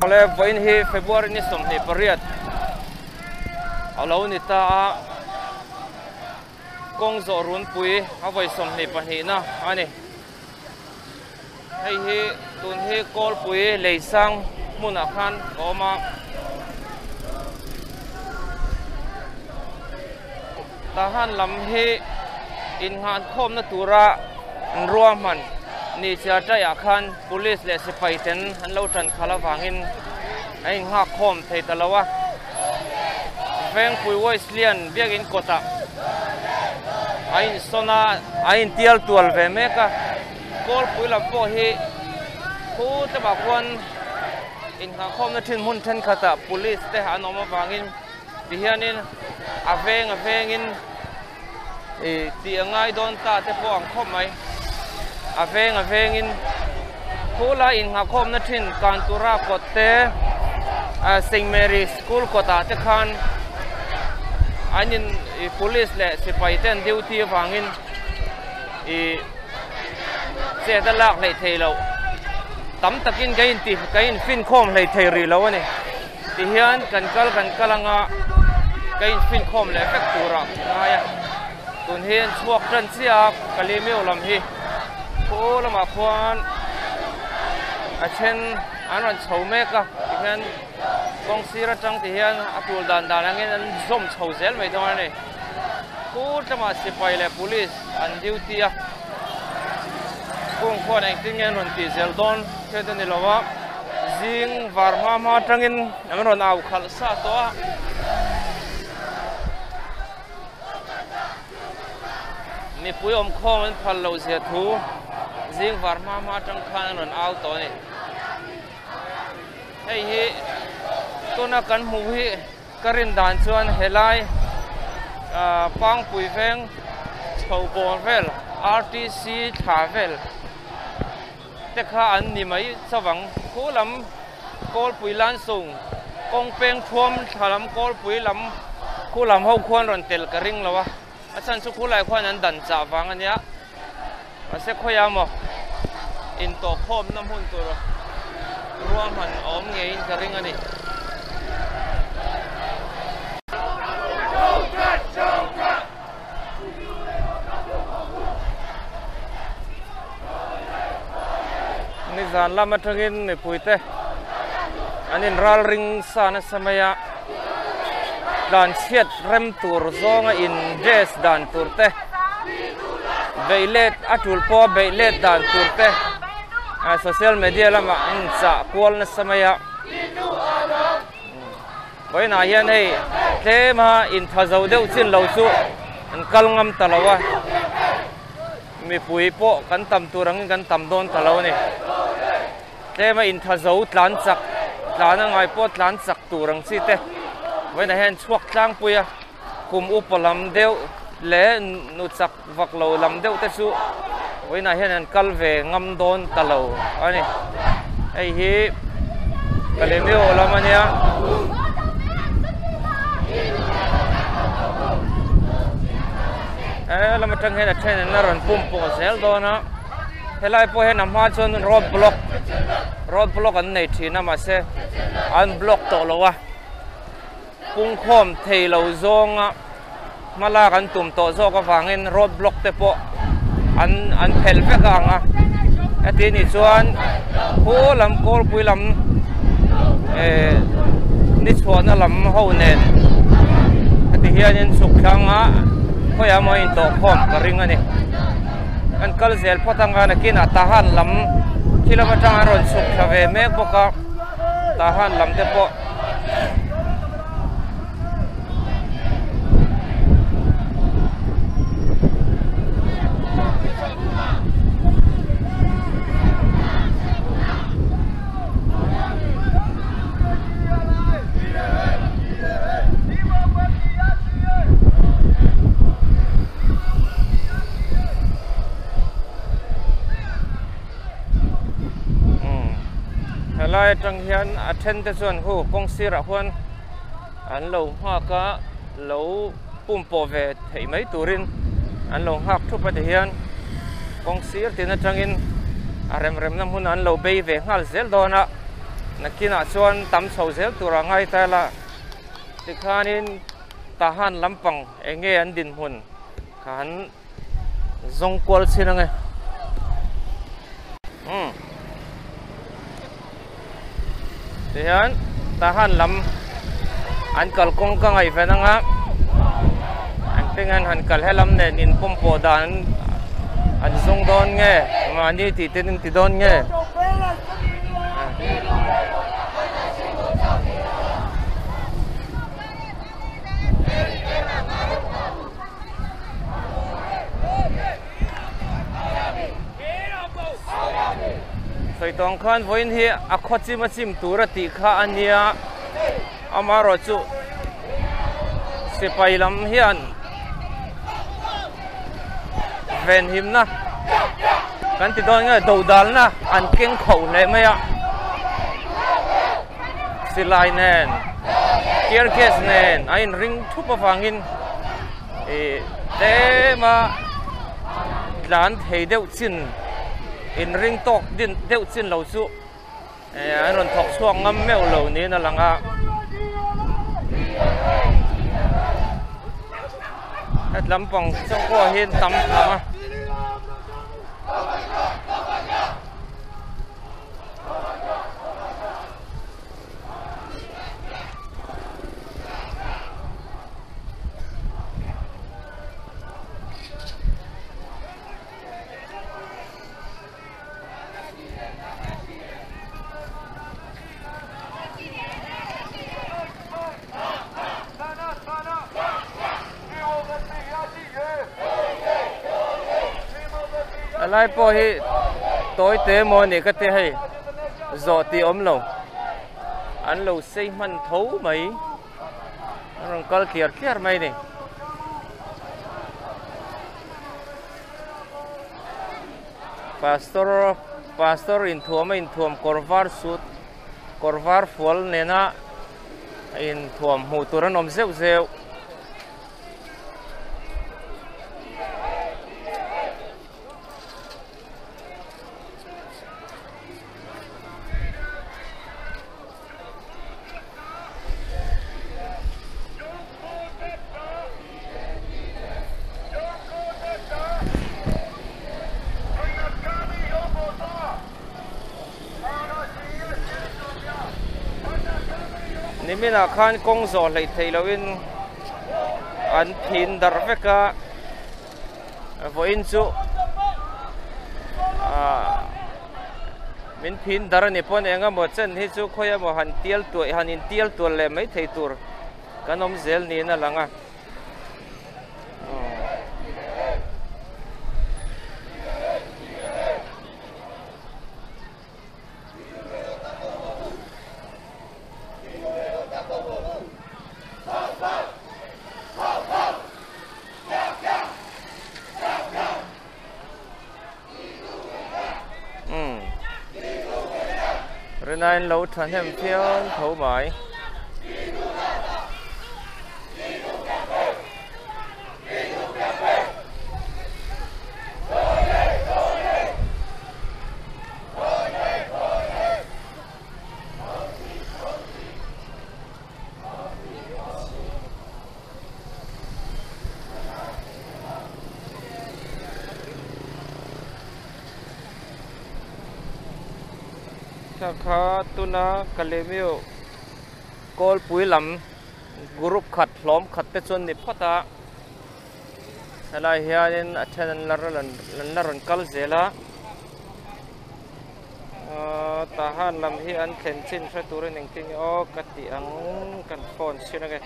Awle vawiin hi February ni 28 a lo ni ta a, kawng zawh runpui a vawi 22 na a ni. Hei hi tun hi kawlpui lei sang hmunah khan a awm a. Tahan lam hi innghahkhawmna tura an ruahman ni chiar taiah khan police leh sipai ten an lo tan khalh avangin a innghakkhawm thei ta lo a. Vengpui Wesleyan biakin kawtah a insawn a, a intial tual ve mek a. Kawlpui lam pawh hi khu tlawmah khuan innghahkhawmna thin hmun thenkhatah police te an awm avangin Tihianin a veng a vengin ih tih a ngai dawn ta te pawh ang khawp mai. A veng a vengin khulai innghakhawmna thin Kantura kawt te ah Saint Mary school kawtah te khan an in ih police leh sipai te an duty avangin ih chet a lak hleih theih loh tam takin ka inti ka infinkhawm hleih thei rih lo a ni. Tihian kan kal kan kal anga ka infinkhawm leh vek turah ka ngai a, tun hi an chhuak tan chiah a Kalimeu lam hi khaw lamah khuan a then an rawn chho mek a tihian kawng sir atang tihian a tul dan dan angin an zawm chho zel mai dawn a ni khu tlama sipai leh police an duty a kung khuan engtin nge an rawn tih zel dawn hriat a ni lo a. Zing var hma hma atangin an rawn au khalh sa tawh a. Mipui awm khawm an phal loh zia thu zing var hma hma atang khan an rawn au tawh a ni. Hei hi tuna kan hmuh hi ka rin dan chuan helai ah Pangpui veng chho bawr vel RTC thla vel te kha an ni mai chavang. Khu lam Kawlpui Lansung kawng peng thuam thla lam Kawlpui lam khu lam ho khuan rawn tel ka ring lo a, a chhan chu khu lai khuan an dan chah vang a nia. Mahse khawiah maw intawhkhawmna hmun tur ruahman a awm ngeiin ka ring a ni. Nizan lam atangin mipuite an inral ring sa nasa mai a, tlanchhiat rem tur zawnga in dress dan tur te, beih let a tul pawha beih let dan tur te social media lamah an inchah kual nasa mai a. Vawiinah hian hei tlema intha zo deuh chin lo chu an kal ngam ta lo a, mipui pawh kan tam tur angin kan tam dawn ta lo a ni. Tlema intha zo tlan chak, tlan a ngai pawh tlan chak tur ang chi te vawiinah hian chhuak tlangpui a, kum upa lam deuh leh nu chak vak lo lam deuh te chu vawiinah hian an kal ve ngam dawn ta lo a ni. Hei hi Kalemio lam a nia. He lam atang hian a then an rawn pum pawh zel dawn a. Helai pawh hian a hma chuan road block road block an nei thin a mahse an block tawh lo a. Pungkhawm thei lo zawnga hma lak an tum tawh zawk avangin road block te pawh an an phelh vek ang a heti nih chuan khu lam kawlpui lam eh ni chhuahna lam ho nen heti hianin chhuk thlang a khawiah emaw a intawhkhawm ka ring a ni an kal zel phawt anga nakinah Tahan lam khi lam atang an rawn chhuk thla ve mek bawk a Tahan lam te pawh. Helai atang hian a then te chuan hu kawng sirah huan an lo nghak a lo pum pawh ve theih mai turin an lo nghak thup a ti hian kawng sir tin atangin a rem remna hmun an lo bei ve nghal zel dawn a. Nakinah chuan tam chho zel tur a ngai ta ila tikhanin Tahan lampang eng nge an dinhmun kha han zawng kual chhin ange. Umm tihian Tahan lam an kalkawng ka ngaihven anga engtin an han kal helam nen inpawm pawh dan an zawng dawn nge mahni tih te an ti dawn nge. Sawi tawng khan vawiin hi a khaw chim a chim tur a tih kha a nia amaherawhchu sipai lam hian venhimna kan ti dawn nge dodalna an keng khauh hle mai a silai nen tear gas nen a inring thup avangin ih tlem a tlan thei deuh chin inring tawk din deuh chin lo chu eh an rawn thawk chhuak ngam meuh lo niin a lang a het lampang chauh pawh hian tam tham a. A lai pawh hi tawi te maw ni ka ti hei zawh tih awm lo an lo sei hman tho mai an rawn kal tliar tliar mai a ni. Pastor pastor inthuam a inthuam kawr var suit kawr var fual nena inthuam hmuh tur an awm zeuh zeuh. Niminah khan kawng zawh hleih theih lohin an thin darh vek a vawiin chu ah min phin darh a ni pawh eng emaw chen hi chu khawi emaw han tial tuaih han intial tual leh mai thei tur kan awm zel niin a lang a. Rinain lo thahnem phian tho mai. Thla kha tuna Kalemiu kawlpui lam group khat hlawm khat te chuan ni phawt a helai hianin a then an la an la rawn kal zel a. Ahh Tahan lam hi an thlen chin hre turin engtin nge aw ka tih ang kan phone chhin ange.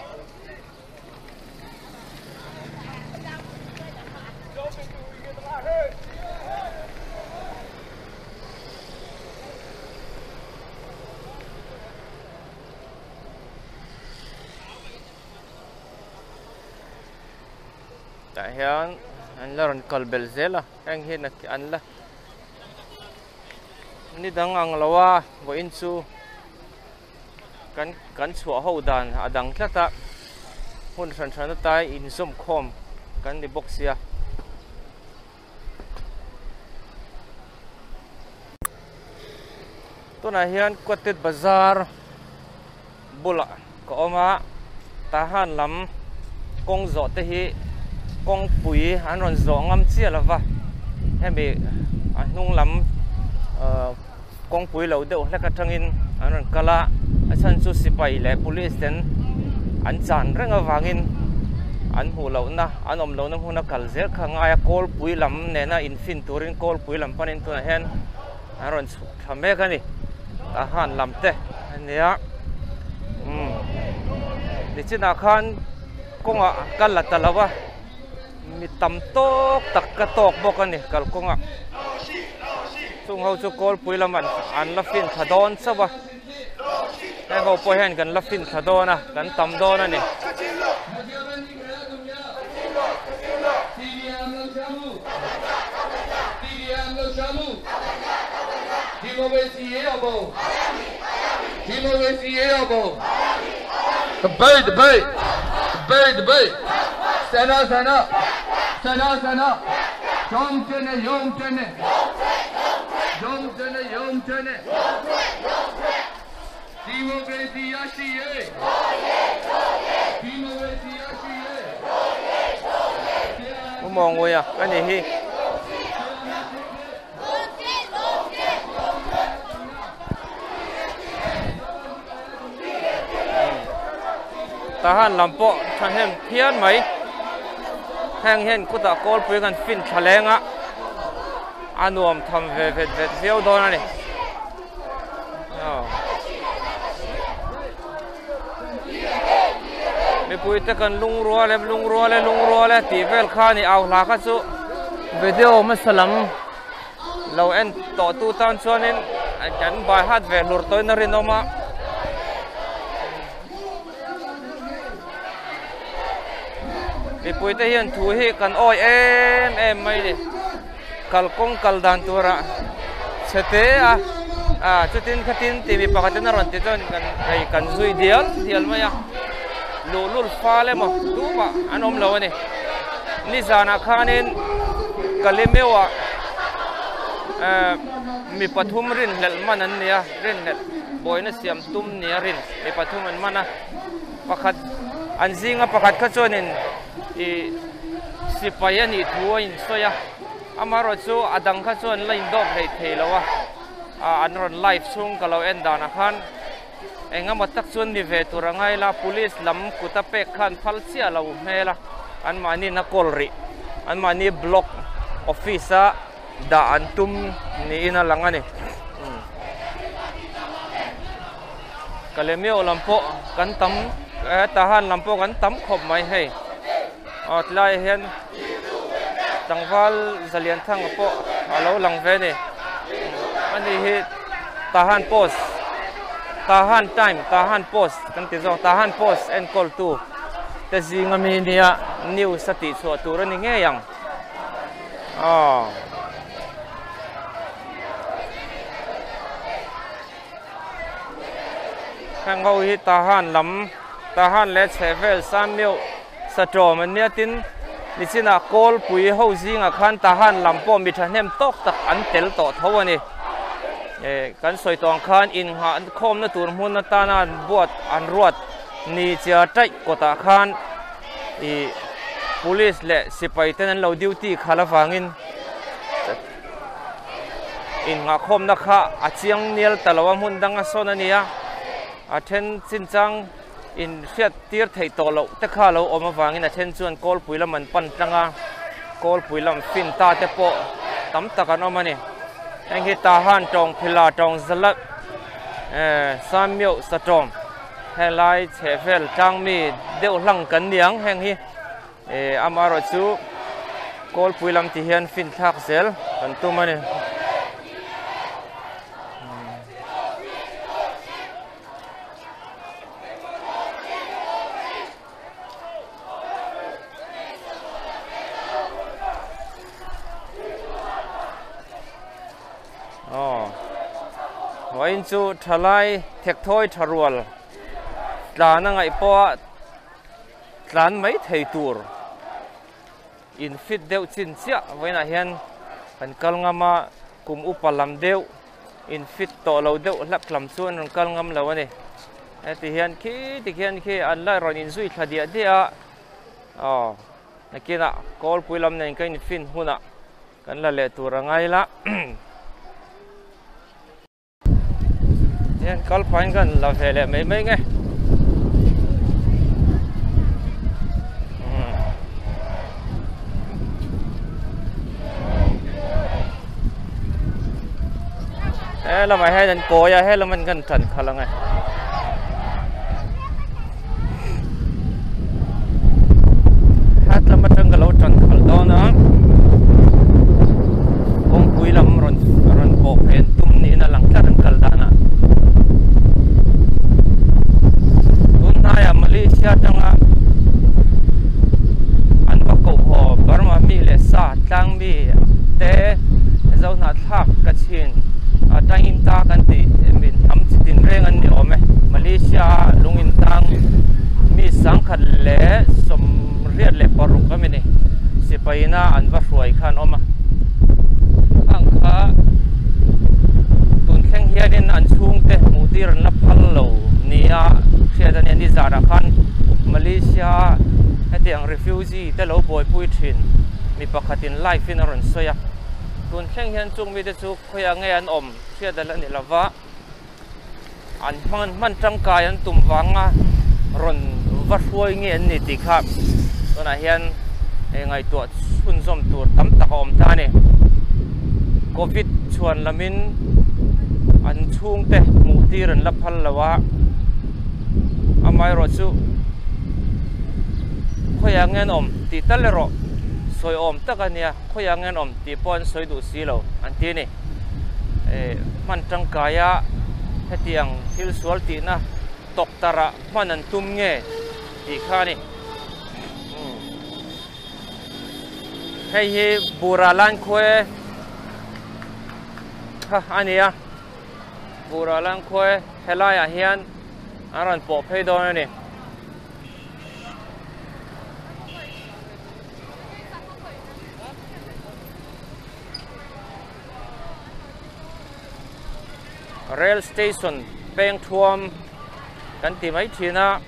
Tah hian an la rawn kal belh zel a heng hian an la Ni dang ang lo a vawiin chu kan kan chhuah ho dan a dang tlat a hmun hran hran atai inzawm khawm kan ni bawk sia. Tunah hian Quatit Bazar bulah ka awm a, Tahan lam kawng zawh te hi kawngpui an rawn zawh ngam chiah lo va, hemi a hnung lam ahh kawngpui lo deuh hlek atangin an rawn kal a, a chhan chu sipai leh police ten an chan reng avangin an hmuh lohna an awm lohna hmuna kal zel kha a ngai a, kawlpui lam nena infin turin kawlpui lam panin tunah hian an rawn chhuk thla mek a ni Tahan lam te a nia umm nichinah khan kawngah kal la ta lo a mi tam tawk tak ka tawk bawk a ni kalkawngah chung ho chu kawlpui lam an la fin thla dawn chauh a heng ho pawh hian kan la fin thla dawn a kan tam dawn a ni. Pu Mawnguia a ni hi. Tahan lam pawh thahnem phian mai. Heng hian kutah kawlpui kan fin tha leng a, a nuam tham ve vet vet viau dawn a ni. Mipui te kan lungrual e lungrual e lungrual e tih vel kha ni au hla kha chu video hmasa lam lo en tawh tu tan chuanin kan bai hat ve hlur tawhin a rinawm a. Mipui te hian thu hi kan awi em em mai ni. Kalkawng kal dan turah chhe te a ah chutin khatin tih mi pakhat in a rawn ti chuan kan hei kan zui dial dial mai a luhlul fal emaw tumah an awm lo a ni nizanah khanin Kalimeuah eh mi pathum rinhlelh man an ni a rinhlelh buaina siam tum nia rin mi pathum an man a pakhat an zinga pakhat kha chuanin ih sipai a nih thu a insawi a amaherawh chu a dang kha chuan la indawp hlei thei lo a ah an rawn live chhung ka lo en danah khan eng emaw tak chuan ni ve tur a ngai la police lam kut a pek khan phal chiah lo hmel a anmahni in a call rih anmahni block office a dah an tum niin a lang a ni Kalemeo lam pawh kan tam Tahan lam pawh kan tam khawp mai hei aw tilaiah hian tlangval Zalianthanga pawh a lo lang ve a ni ani hi Tahan post Tahan time Tahan post kan ti zawk Tahan post enkawl tu te zinga mi nia news a tih chhuah tur a ni ngei ang aw. Heng ho hi Tahan lam Tahan leh chhehvel Samiu Satawm an nia tin nichinah Kawlpui ho zingah khan Tahan lam pawh mi thahnem tawk tak an tel tawh tho a ni. Eh kan sawi tawh ang khan inngah khawmna tur hmun atana an buat an ruat ni chia taih kawtah khan ih police leh sipai ten an lo duty khalh avangin Innghahkhawmna kha a chiang nial ta lo a, hmun danga sawn a ni a, a then chinchang inhriat tir theih tawh loh te kha a lo awm avangin a then chuan kawlpui lam an pan tlang a, kawlpui lam fin ta te pawh tam tak an awm a ni. Heng hi Tahan tawng Phila tawng Zalak eh Samiuh Satawm helai chhehvel tlangmi deuh hlang kan ni ang heng hi. Eh amaherawh chu kawlpui lam ti hian fin thlak zel kan tum a ni. Aw vawiin chu thalai thekthawih tha rual tlan a ngaih pawh a. Tlan mai thei tur in fit deuh chin chiah vawiinah hian kan kal ngam a, kum upa lam deuh In fit tawh lo deuh hlak lam chu an rawn kal ngam lo a ni. Heti hian khi tikhian khi an la rawn inzui thla diah diah a, aw nakinah kawlpui lam nen ka infin hunah kan la leh tur a ngai la. Hian kal pahin kan la ve leh mai mai nge. He lamah hian an kawi a he lam an kan tan khalh ang e. Hat lam atang ka lo tan khalh dawn a kawngpui lam rawn rawn pawh phei an tum niin a lang tlat an kal danah. Tun hnaiah Malaysia atanga an va koh haw Burma mi leh sa tlang mi te Zohnahthlak ka chhin a tangin ta kan tih min hnam chi tin reng an ni awm e. Malaysia a lung in tang mi sangkhat leh 86 a mi ni. Sipai ina an va hruai kha an awm a. Khang kha tun thleng hianin an chhungte hmuh tir an la phal lo nia hriat a nia. Nizarah khan Malaysia hetiang refugee te lo buaipui thin mi pakhatin live in a rawn sawi a. Tun thleng hian chung mite chu khawiah nge an awm hriat a la ni lova, an hman hman tangkai an tum vanga rawn va hruai nge an ni tih kha tunah hian hei ngaihtuah chhunzawm tur tam tak a awm ta a ni. Covid chhuan lamin an chhungte hmuh tir an la phal lo a, amaherawhchu khawiah nge an awm tih tal erawh sawi awm tak a nia. Khawiah nge an awm tih pawh an sawi duh si lo an ti a ni. Eh hman tangkaia hetiang thil sual tihna tawk tarah hman an tum nge tih kha a ni. Hei hi Bura Lankhue kha a ni a, Bura Lankhue helaiah hian an rawn pawh phei dawn a ni. Rail station peng thuam kan ti mai thin a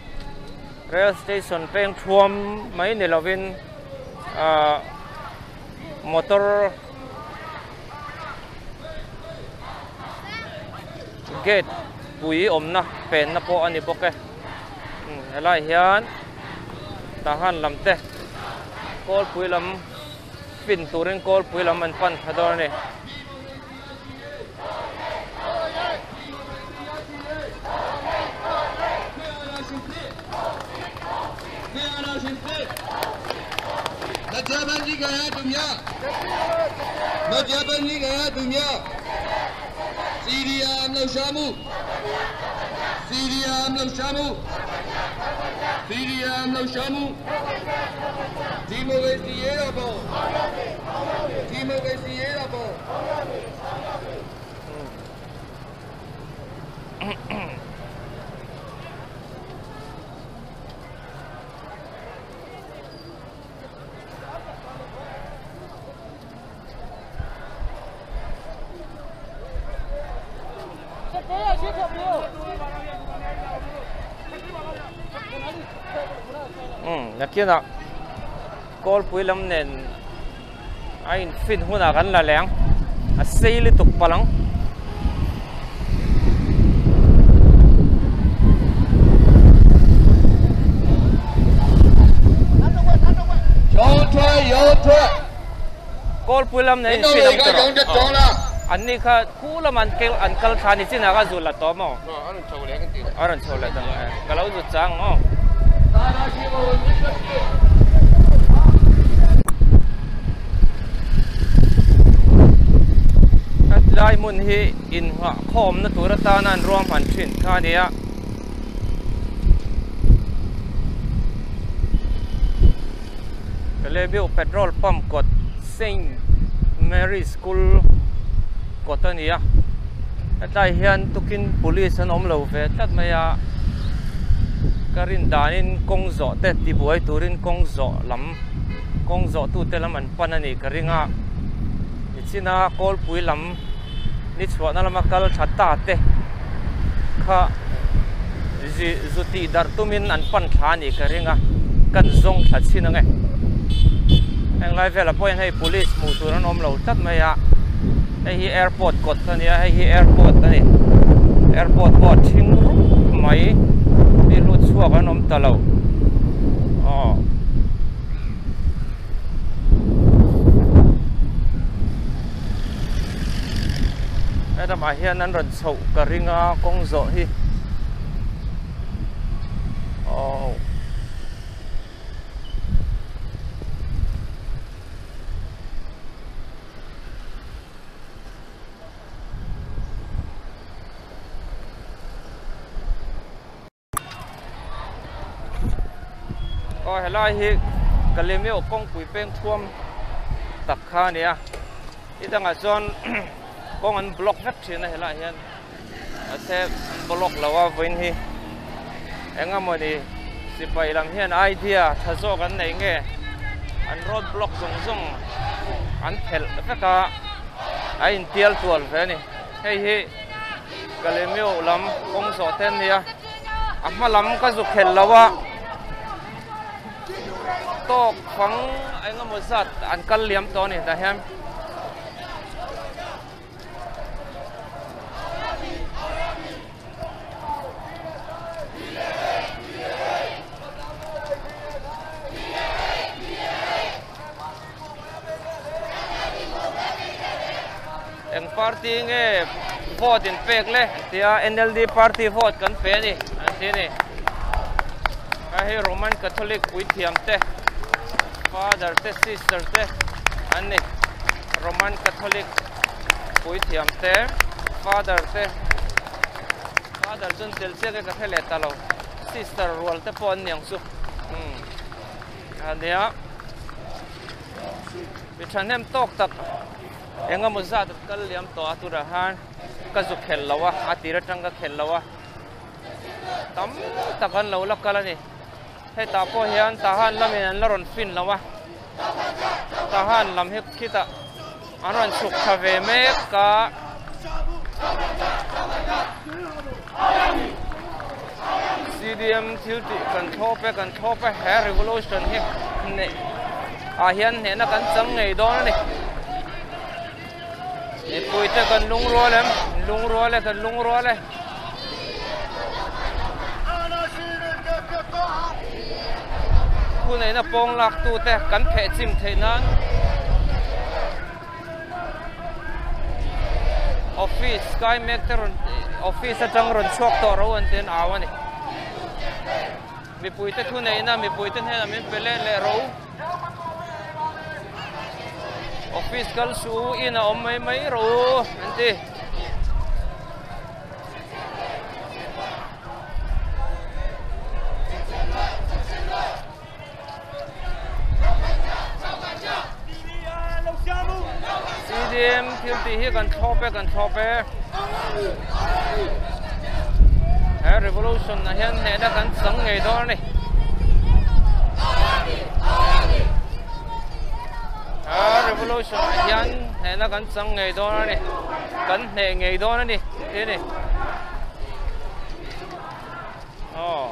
rail station peng thuam mai ni lovin ahh motor gate pui awmna penna pawh a ni bawk e helai hian. Tahan lam te kawlpui lam fin turin kawlpui lam an pan thla dawn a ni. Nakinah kawlpui lam nen a infin hunah kan la leng a sei lutuk palh ang. Kawlpui lam nen infin ang tur an ni kha khu lam an kel an kal thla ni chinah kha zul la tawh maw a rawn chho leh dang ka lo zut chang maw. Hetlai hmun hi innghahkhawmna tur atana an ruahman thin kha a ni a. Bellevue petrol pump kawt Saint Mary School kawt a ni a. Hetlai hian tukin police an awm lo ve tlat mai a. Ka rin danin kawng zawh te tibuai turin kawng zawh lam kawng zawh tute lam an pan a nih ka ring a. Nichina kawlpui lam Ni chhuahna lama kal tha ta te kha zu tih darh tumin an pan thla a nih ka ring a, kan zawng thla chhin ang e. Heng lai velah pawh hian hei police hmuh tur an awm lo tlat mai a, hei hi airport kawt a nia, hei hi airport a ni. Airport pawh a thing rup mai, mi lut chhuak an awm ta lo. Aw. Helamah hian an rawn chhoh ka ring a kawng zawh hi aww Aw helai hi Kalemeo kawngpui peng thuam tak kha a ni a ti dangah chuan kawng an block vek thin a helaiah hian mahse an block lo a vawiin hi eng emawni sipai lam hian idea tha zawk an nei nge an road block zawng zawng an phelh vek a a intial tual ve a ni hei hi. Kalemeo lam kawng zawh te an nia a hma lam ka zu khelh lo a tawk fang eng emaw zat an kal liam tawh a ni tah hian. Eng party nge vote in pek le an ti a NLD party vote kan pe a ni an ti a ni a hei Roman Catholic puithiam te father te sister te an ni Roman Catholic puithiam te father te father chuan tel chiak e ka hre leh ta lo sister rual te pawh an ni ang chu umm a nia. Mi thahnem tawk tak eng emaw zat an kal liam tawh a turah khan ka zu khelh lo a a tir atang ka khelh lo a tam tak an lo la kal a ni hetah pawh hian tahan lamin an la rawn fin lo a tahan lam hi khitah an rawn chhuk thla ve mek a. CDM thil tih kan thlawp e kan thlawp e he revolution hi neih ah hian hnehna kan chang ngei dawn a ni mipui te kan lungrual em lungrual e kan lungrual e. Thuneihna pawng lak tute kan pheh chim theih nan office kai mek te rawn office atang rawn chhuak tawh ro an ti an au a ni mipui te thuneihna mipui te hnenah min pe let leh ro office kal suh u in a awm mai mai ro an ti. CDM thil tih hi kan thlawp e kan thlawp e he revolution ah hian hnehna kan chang ngei dawn a ni he revolution ah hian hnehna kan chang ngei dawn a ni kan hneh ngei dawn a ni tih a ni aw.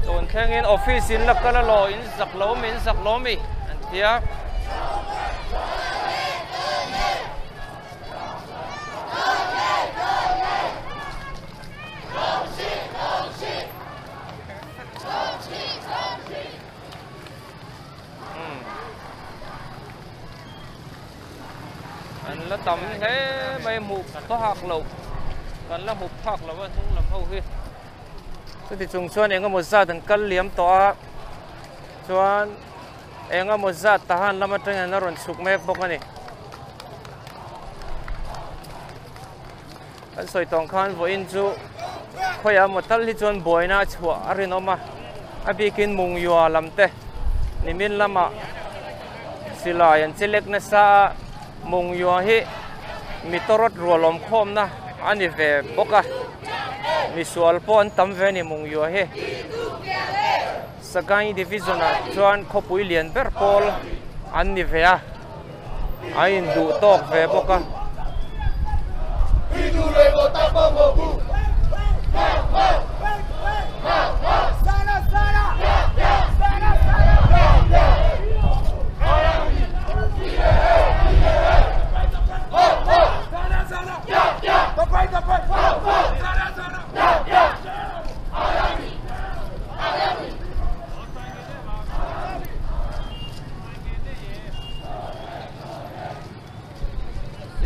Tun thlengin office in la kal a law in zak lo mi in zak lo mi an ti a. An la tam hle mai hmuh phak loh kan la hmuh phak loh a hnung lam ho hi chuti chung chuan eng emaw zat an kal liam tawh a chuan eng emaw zat tahan lam atangin an la rawn chhuk mek bawk a ni. Kan sawi tawng khan vawiin chu khawiah emaw tal hi chuan buaina a chhuah a rinawm a, a bikin Mungyua lam te nimin lamah silai an che lek nasa a, Mungyua hi mi tawrawt rual awm khawmna a ni ve bawk a, misual pawh an tam ve a ni Mungyua hi. Sagaing Division ah chuan khawpui lian ber pawl an ni ve a, a induh tawk ve bawk a.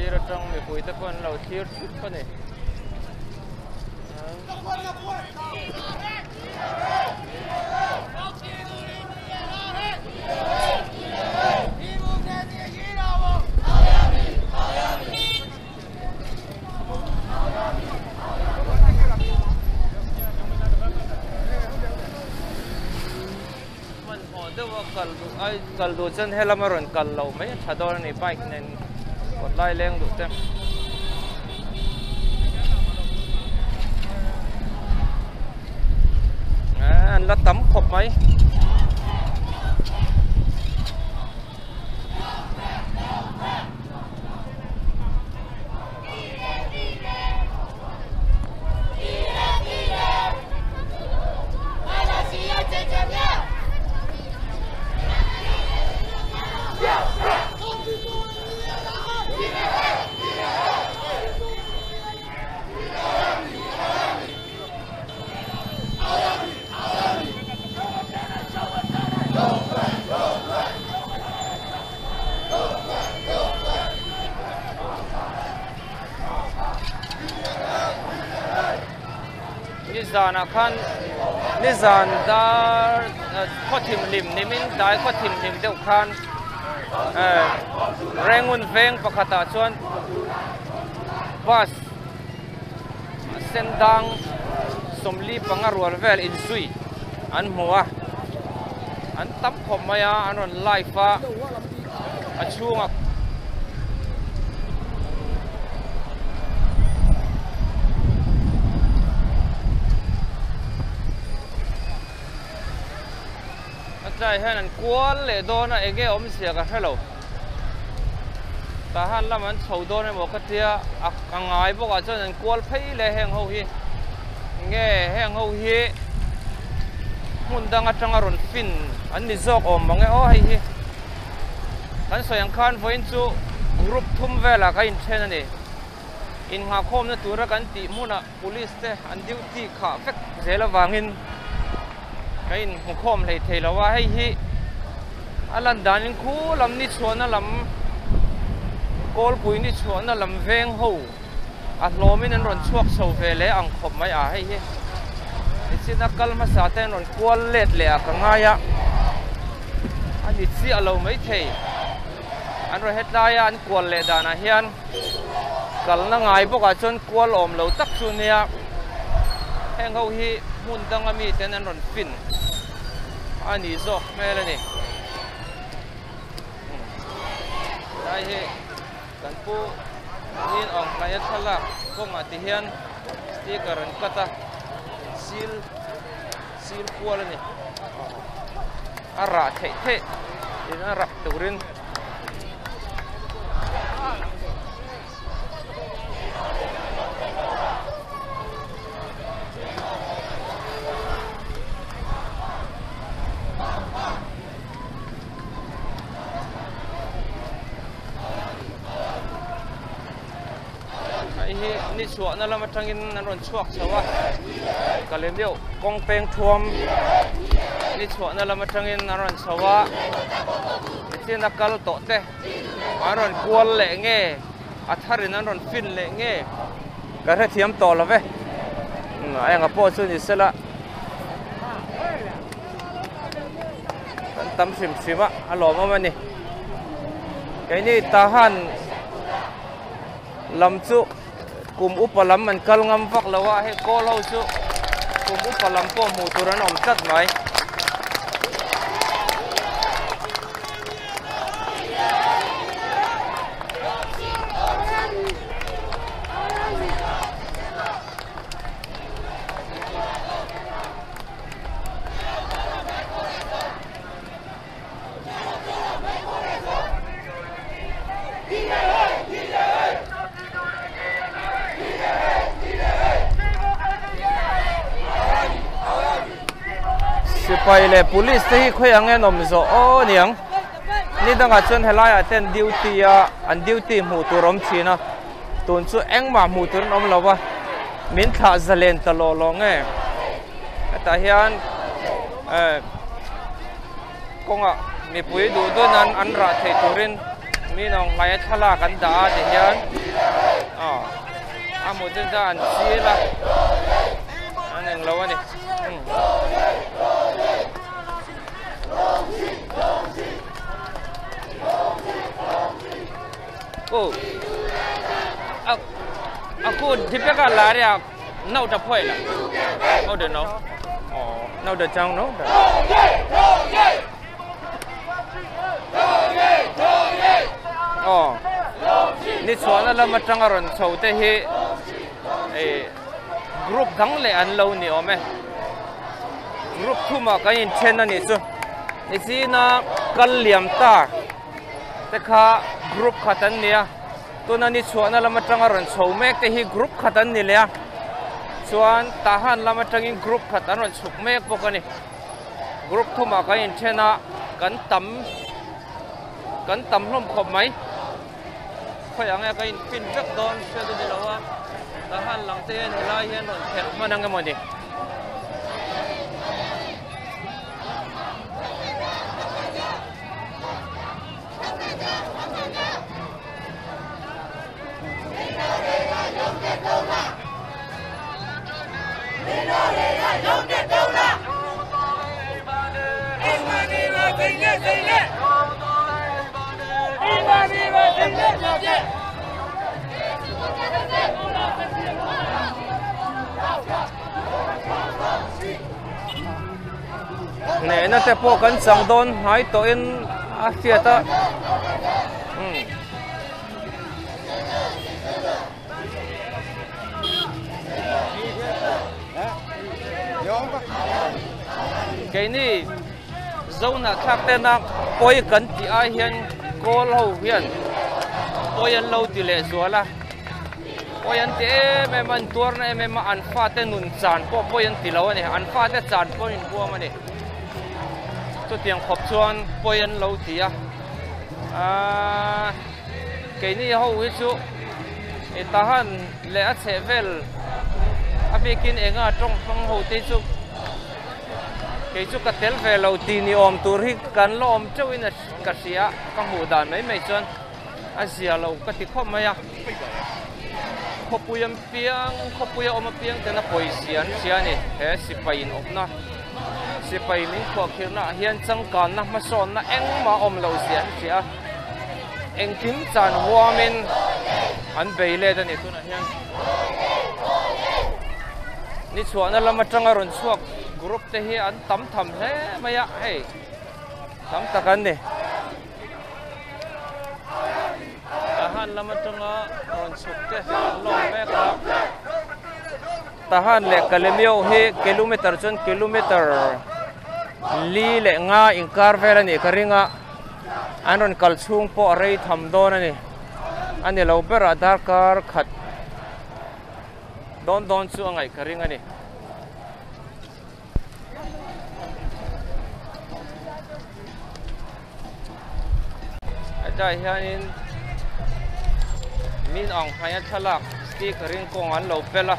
Sir atang mipui te pawh an lo thlir thup a ni. Hmanhmawh deuha kal duh ai kal duh chuan helama rawn kal loh mai a tha dawn a ni bike nen kawt lai leng duh te. An la tam khawp mai. Nizanah khan nizan dar khaw thimhlim nimin dai khaw thimhlim deuh khan Rengun veng pakhatah chuan bus sen dang sawmli panga rual vel inzui an hmu a an tam khawp mai a an rawn live a a chhungah a tlai hian an kual leh dawn a enge awmzia ka hrelo. Tah han lam an chho dawn emaw ka tia a ngai bawk ah chuan an kual phei leh heng ho hi nge heng ho hi hmun dang atanga rawn fin an ni zawk awm mang e aw hei hi kan sawi ang khan vawiin chu group thum velah ka inthen a ni innghahkhawmna tura kan tih hmunah police te an duty khah vek zel avangin ka inhmu khawm hlei thei lo a hei hi a lan danin khu lam ni chhuahna lam kawlpui ni chhuahna lam veng ho a hlawmin an rawn chhuak chho ve leh ang khawp mai a hei hi nichin a kal hmasa te an rawn kual let leh a ka ngai a a ni chiah lo maithei an rawn hetlai a an kual leh danah hian. Kalna ngai bawkah chuan kual awm lo tak chu nia heng ho hi hmun danga mi ten an rawn fin a ni zawk hmel a ni lai hi kan pu nin awm hnaia thlalak kawngah ti hian sticker an cut a seal seal kual a ni a rah theih theih in a rah turin. Hei hi ni chhuahna lam atangin an rawn chhuak chho a ka lem deuh kawng peng thuam ni chhuahna lam atangin an rawn chho a nichin a kal tawh te an rawn kual leh nge a tharin an rawn fin leh nge ka hrethiam tawh lo ve a enga pawh chu ni sela kan tam hrim hrim a a lawmawm a ni keini tahan lam chu kum upa lam an kal ngam vak lo a hei kawl ho chu kum upa lam pawh hmuh tur an awm tlat mai. Sipai leh police te hi khawi ang en awm zawh aw niang ni dangah chuan helaiah ten duty a an duty hmuh tur awm thin a tun chu engmah hmuh tur an awm lo va min thlah zalen ta lawh lawh nge hetah hian eh kawngah mipui duh duh nan an rah theih turin mi nawng hlaia thlalak an dah a ti hian aw a hmuh chu chuan an chil a an englo a ni aw a a kut dipeka laria nau ta phoi la oh de no oh nau de chang no oh ni chuan lam atanga rawn chho te hi eh group dang leh an lo ni awm e group thumah kan inthen a nih chu nichina kal liam ta te kha group khat an ni a tuna ni chhuahna lam atanga rawn chho mek te hi group khat an ni leh a chuan tahan lam atangin group khat an rawn chhuk mek bawk a ni group thumah kan inthen a kan tam kan tam hlawm khawp mai khawi ang e ka infin vek dawn hriat a ni lo a tahan lang te hian helai hian rawn phelh hman ang emaw ni. Hnehna te pawh kan chang dawn hnai tawhin a hriat a umm keini Zohnahthlak tena pawi kan tih ai hian kawl ho hian pawi an lo ti leh zual a. Pawi an ti em em a, an tuarna em em a, an fate nun chan pawh pawi an ti lo a ni, an fate chan pawh an inhuam a ni. Chutiang khawp chuan pawi an lo ti a, aaa keini ho hi chu i tahan leh a chheh vel a bikin enga tawng hmang ho te hi chu kei chu ka tel ve lo tih ni awm tur hi kan la awm teuhin ka hria ka hmuh dan mai mai chuan. A zia lo ka ti khawp mai a, khawpui an piang, khawpui a awm apiang ten a pawizia an hria a ni. He sipai in awmna, sipai min khuahkhirhna ah hian changkanna hmasawnna engmah a awm loh zia an hria a, engkim chan huamin an bei let a ni tunah hian. Ni chhuahna lam atanga rawn chhuak group te hi an tam tham hle mai a, hei tam tak an ni. Tahan lam atanga rawn chhuk te an lawm mek a Tahan leh Kalemyo hi kilometer chuan kilometer li leh nga inkar vel a nih ka ring a an rawn kal chhung pawh a rei tham dawn a ni a ni lo berah darkar khat dawn dawn chu a ngaih ka ring a ni. Hetah hianin min ang hnaia thlalak sticker in kawng an lo pel a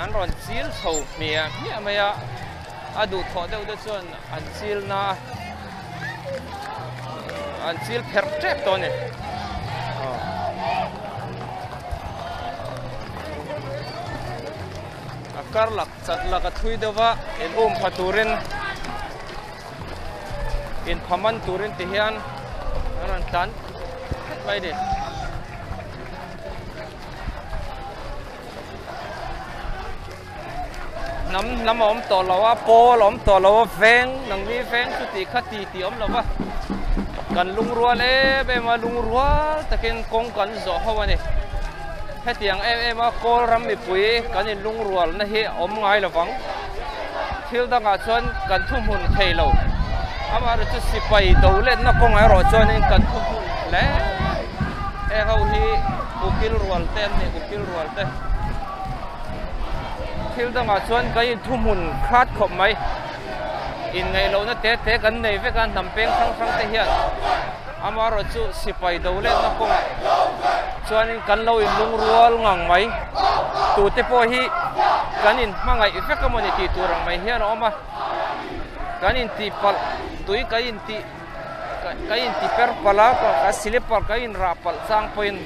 an rawn chil chho hmiah hmiah mai a a duhthawh deuh te chuan an chil na a an chil pherh tep tawh a ni. A kar lak chat lak a thui deuh va, in um pha turin in pha man turin ti hian an rawn tlan phet mai a ni. Hnam hnam a awm tawh lo a, pawl a awm tawh lo a, veng nangni veng chu tih kha ti tih a awm lo va, kan lungrual em em a, lungrual takin kawng kan zawh ho a ni. Hetiang em em a kawl ram mipui kan in lungrualna hi a awm ngai lovang. Thil dangah chuan kan thuhmun thei lo. Amaherawh chu sipai do letna kawngah erawh chuanin kan thuhmun hle. Heng ho hi ukil rual te an ni, ukil rual te. Thil dangah chuan kan in thuhmun khat khawp mai. Inngaihlohna te te kan nei vek a, hnam peng hrang hrang te hian amaherawhchu sipai do letna kawngah chuanin kan lo inlungrual ngang mai. Tute pawh hi kan inhmangaih vek a mawni tih tur ang mai hian a awm a, kan intihpalh tui kan intih ka inti per palh a, ka slipper ka inrah palh chang pawhin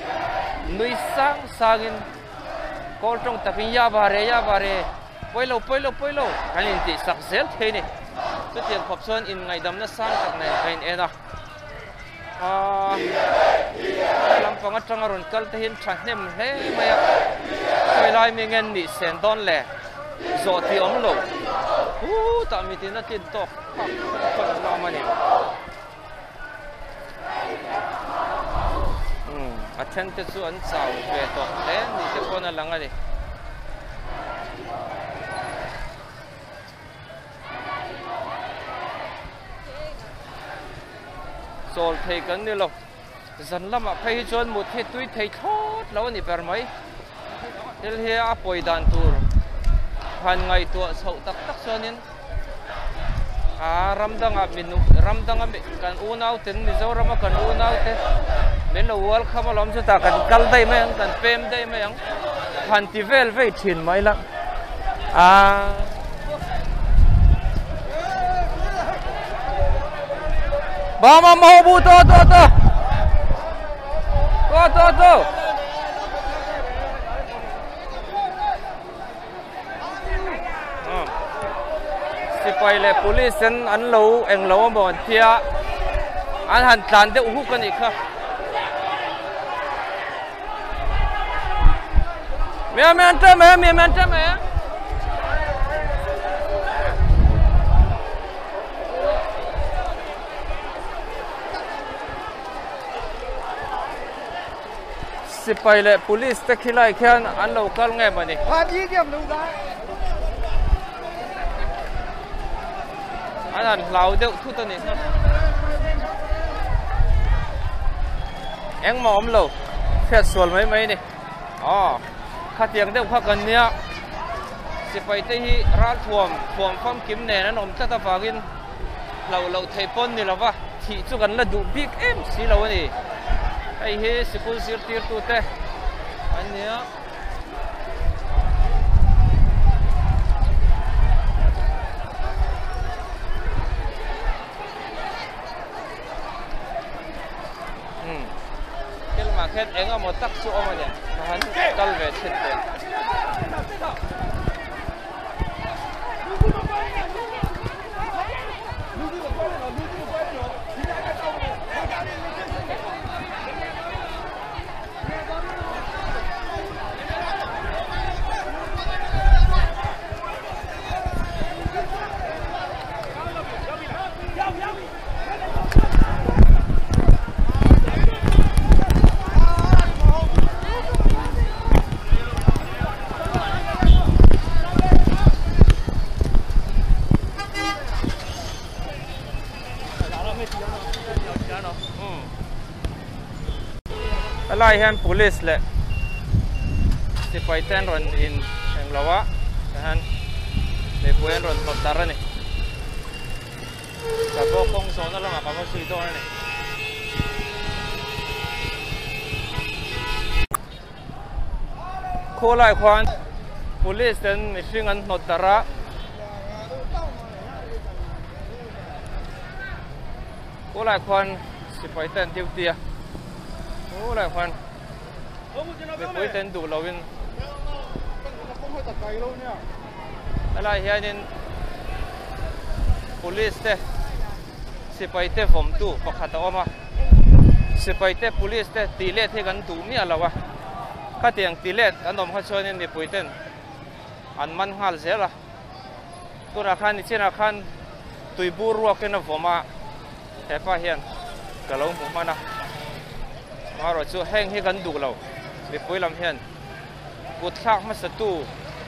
nui sang sangin kawl tawng takin ya ba re ya ba re pawi lo pawi lo pawi lo kan intih sak zel thei a ni. Chutiang khawp chuan inngaihdamna sang tak nen ka in en a, aaa lampang atanga rawn kal te hian thahnem hle mai a, khawi lai mi nge nih sen dawn le zawh tih awm lo hutah mitin a tlin tawk. A then te chu an chau ve tawh hle ni te pawn a lang a ni. Chawl thei kan ni lo. Zan lamah phei hi chuan mut hi tui thei thlawt lo a ni ber mai. Thil hi a pawi dan tur han ngaihtuah chhoh tak tak chuanin aa ram dangah mi ram danga kan unau ten Mizorama kan unau te min lo ual kham alawm chutah kan kal daih mai ang kan pem daih mai ang han ti vel vei thin mai la aa. Ba ma ma bu to to to. To to to. Sipai leh police ten an lo eng lo amaw an tia an han tlan deuh huk a nih kha. Mẹ mẹ ăn trơm mẹ mẹ mẹ ăn trơm mẹ. Sipai leh police te khilai khian an lo kal nge mawni. An han hlau deuh thut a nih kha. Engmah awm lo hriat sual mai mai a ni. Aw khatiang deuh kha kan nia sipai te hi ralthuam thuam famkim nen an awm tlat avangin hlauh loh theih pawn ni lova thih chu kan la duh bik em si lo a ni. Hei hi sikul zirtirtute an nia. Thil mah khian eng emaw tak chu awm a ni ka han kal ve thin teh. Helai hian police leh sipai te an rawn in eng lo a tihian mipui an rawn hnawt darh a ni. Ka pawh kawng zawhna lamah ka va zui dawn a ni. Khawlai khuan police ten mihring an hnawt darh a. Khawlai khuan sipai te an duty a. Khawlai khuan mipui ten duh loin helai hianin police te sipai te vawmtu pakhat a awm a sipai te police te tih let hi kan duh miah lo a khatiang tih let an awm kha chuanin mipui ten an man nghal zel a tunah khan nichinah khan tui bur ruakin a vawm a hepa hian ka lo hmu hman a amaherawhchu heng hi kan duh lo mipui lam hian. Kut thlak hmasa tu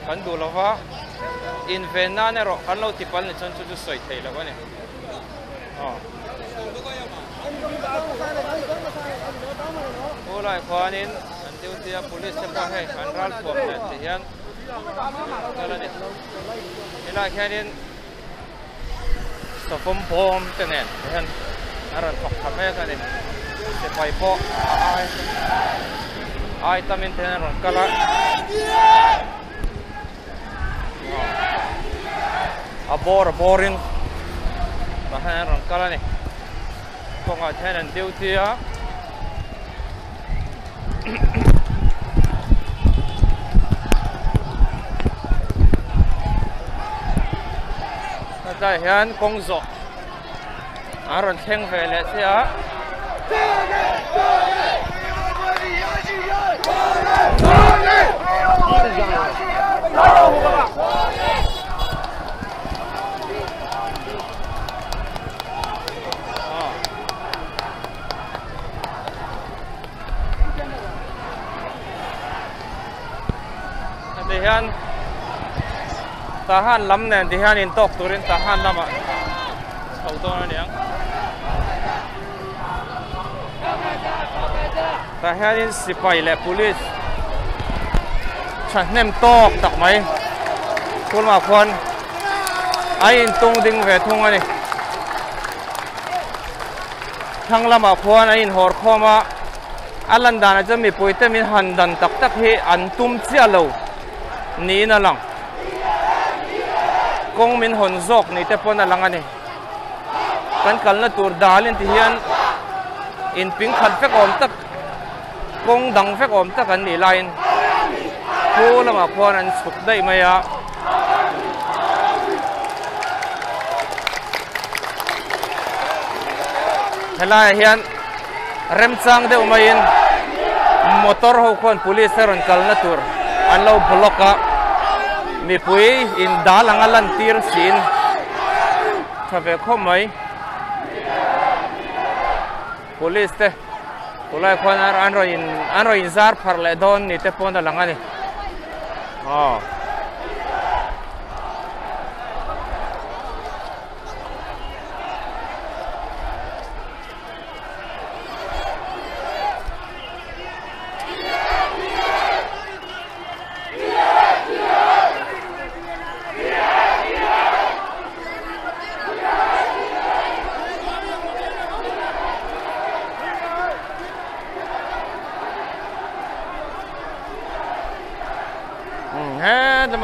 kan duh lova, inven nan erawh kan lo ti pal ni chuan chu chu sawi thei lo a ni. Aw. Khulai khuanin an duty a, police te pawh hei an ral thuam nen ti hian kal a ni. Helai hianin. Savawm bawm te nen hian an rawn thawk tha mek a ni. Sipai pawh a ai ai tamin te hian an rawn kal a. A bawr a bawrin tah hian an rawn kal a ni. Kawngah te hian an duty a. Hetlai hian kawng zawh an rawn thleng ve leh che a. Ti hian Tahan lam nen ti hian intawk turin Tahan lamah chho dawn a niang. Tah hianin sipai leh police thahnem tawk tak mai school lamah khuan a intung ding ve thung a ni. Thlang lamah khuan an inhawr khawm a, a lan danah chuan mipuite min han dan tak tak hi an tum chiah lo niin a lang. Kawng min hawn zawk ni te pawn a lang a ni. Kan kalna tur dalin ti hian inping khat vek awm tak, kawng dang vek awm tak an nih laiin khu lamah khuan an chhuk daih mai a. Helaiah hian remchang deuh maiin motor ho khuan police te rawn kalna tur an lo block a, mipui in dal anga lan tir siin tha ve khawp mai. Police te tulai khuan an rawn in an rawn in zar pharh leh dawn ni te pawn a lang a ni. Aw.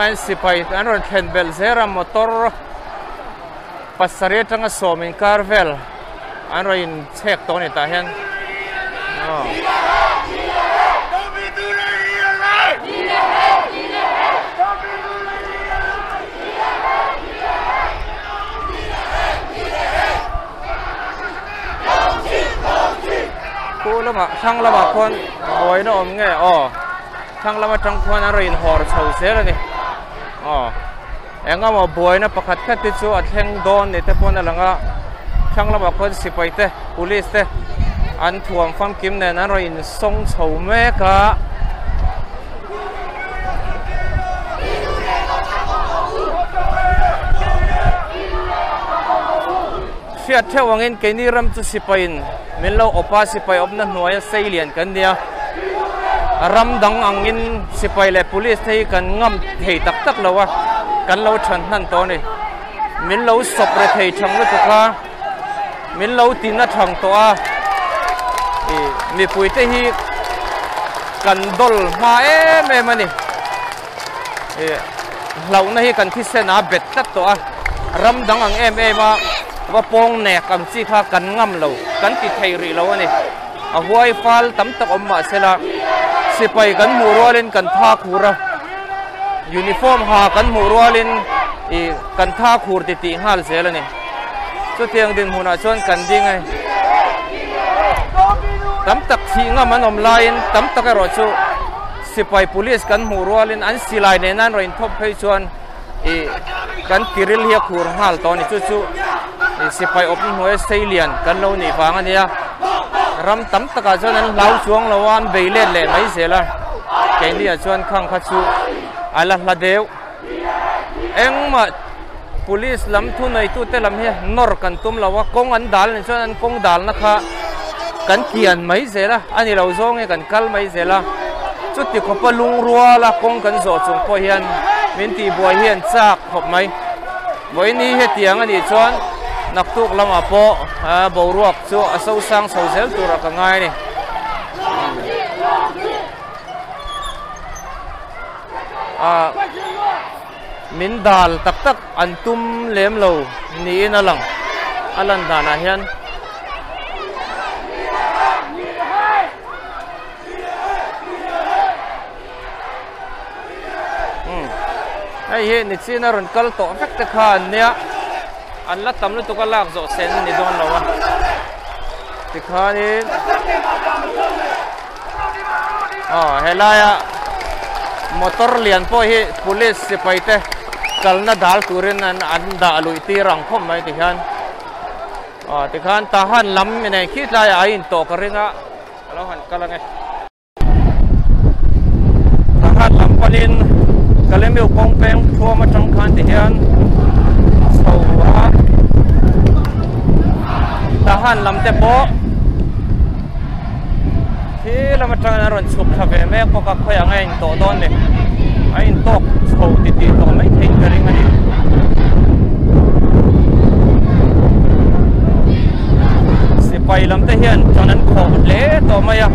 He sipai an rawn thlen belh zel a motor pasarih atanga sawm inkar vel an rawn inchhek tawh a ni tah hian. Khu lamah thlang lamah khuan buaina awm nge aw thlang lam atang khuan a rawn inhawr chho zel a ni aw eng emaw buaina pakhat khat te chu a thleng dawn ni te pawn a lang a thlang lamah khuan sipai te police te an thuam famkim nen an rawn insawng chho mek a. Hriat theuh angin keini ram chu sipaiin min lo awp a, sipai awpna hnuaia sei lian kan nia. Ram dang angin sipai leh police te hi kan ngam thei tak tak lo a, kan lo than hnan tawh a ni. Min lo sawp re thei thang lutuk a, min lo tina thang tawh a, ih mipui te hi kan dawl hma em em a ni. Ih hlauhna hi kan thisen a bet tlat tawh a, ram dang ang em em a va pawng nek ang chi kha kan ngam lo, kan ti thei rih lo a ni. A huai fal tam tak awm mah sela sipai kan hmuh rualin kan tha khur a, uniform ha kan hmuh rualin ih kan tha khur ti tih nghal zel a ni. Chutiang dinhmunah chuan kan ding a ni. Tam tak thih ngam an awm laiin tam tak erawh chu sipai police kan hmuh rualin an silai nena an rawn inthawp phei chuan ih kan tiril hi a khur nghal tawh a ni. Chu chu ih sipai awpna hnuaia sei lian kan lo nih vang a nia. Ram tam takah chuan an hlau chuang lo a, an bei let leh mai zel a. Keini ah chuan khang kha chu a la hla deuh. Engmah police lam thuneitute lam hi nawr kan tum lo a, kawng an dal nih chuan an kawng dalna kha kan kian mai zel a, a ni lo zawng nge kan kal mai zel a, chuti khawpa lungruala kawng kan zawh chung pawh hian min tihbuai hi an chak khawp mai. Vawiin hi hetiang a nih chuan Naktuk lamah pawh boruak chu a sosang chho zel turah ka ngai a ni. Ah min dal tak tak an tum lem lo niin a lang a lan danah hian. Hei hi nichin a rawn kal tawh vek te kha an nia an la tam lutuk a lak zawh sen ni dawn lo a tikhanin aw helaia motor lian pawh hi police sipai te kalna dal turin an an dah luih tir ang khawp mai tikhian aw tikhan tahan lam inei khi tlaiah a intawh ka ring a ka lo han kal ange. Tahan lam panin Kalemiu kawng peng thuam atang khan ti hian chho a Tahan lam te pawh khi lam atangin an rawn chhuk thla ve mek bawk a khawiah nge a intawh dawn ni a intawk chho titih tawh mai theiin ka ring a ni. Sipai lam te hian tan an khawh hle tawh mai a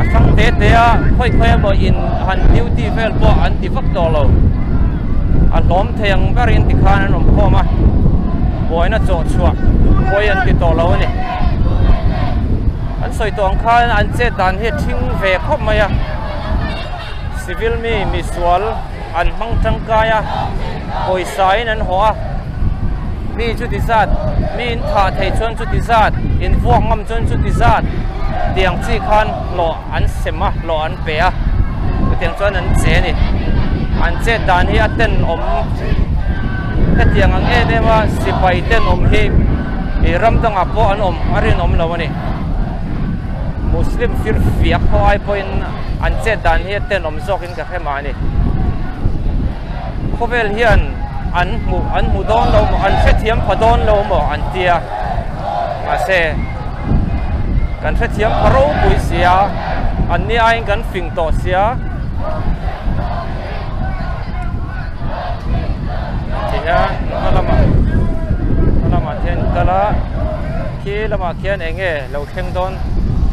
a hrang te te a khawi khawi emaw in han duty vel pawh an ti vak tawh lo a hlawm thei ang berin tikhan an awm khawm a buaina chawh chhuah pawi an ti tawh lo a ni an sawi tawh ang khan an chet dan hi a thing ve khawp mai a civil mi misual an hmang tangkai a pawisa in an haw a mi chuti zat mi in thah theih chuan chuti zat in vuak ngam chuan chuti zat tiang chi khan hlawh an sem a hlawh an pe a chutiang chuan an che a ni an chet dan hi a tenawm hetiang ang em em a sipai tenawm hi ih ram dangah pawh an awm a rinawm lo a ni muslim fir fiak ho ai pawhin an chet dan hi a tenawm zawk in ka hre mah a ni khawvel hian an hmuh an hmu dawn lo maw an hrethiam pha dawn lo maw an tia mahse kan hrethiam pha ropui sia an ni aiin kan fing tawh sia tihian hma lamah hma lamah hian kal a khi lamah khian eng nge lo thleng dawn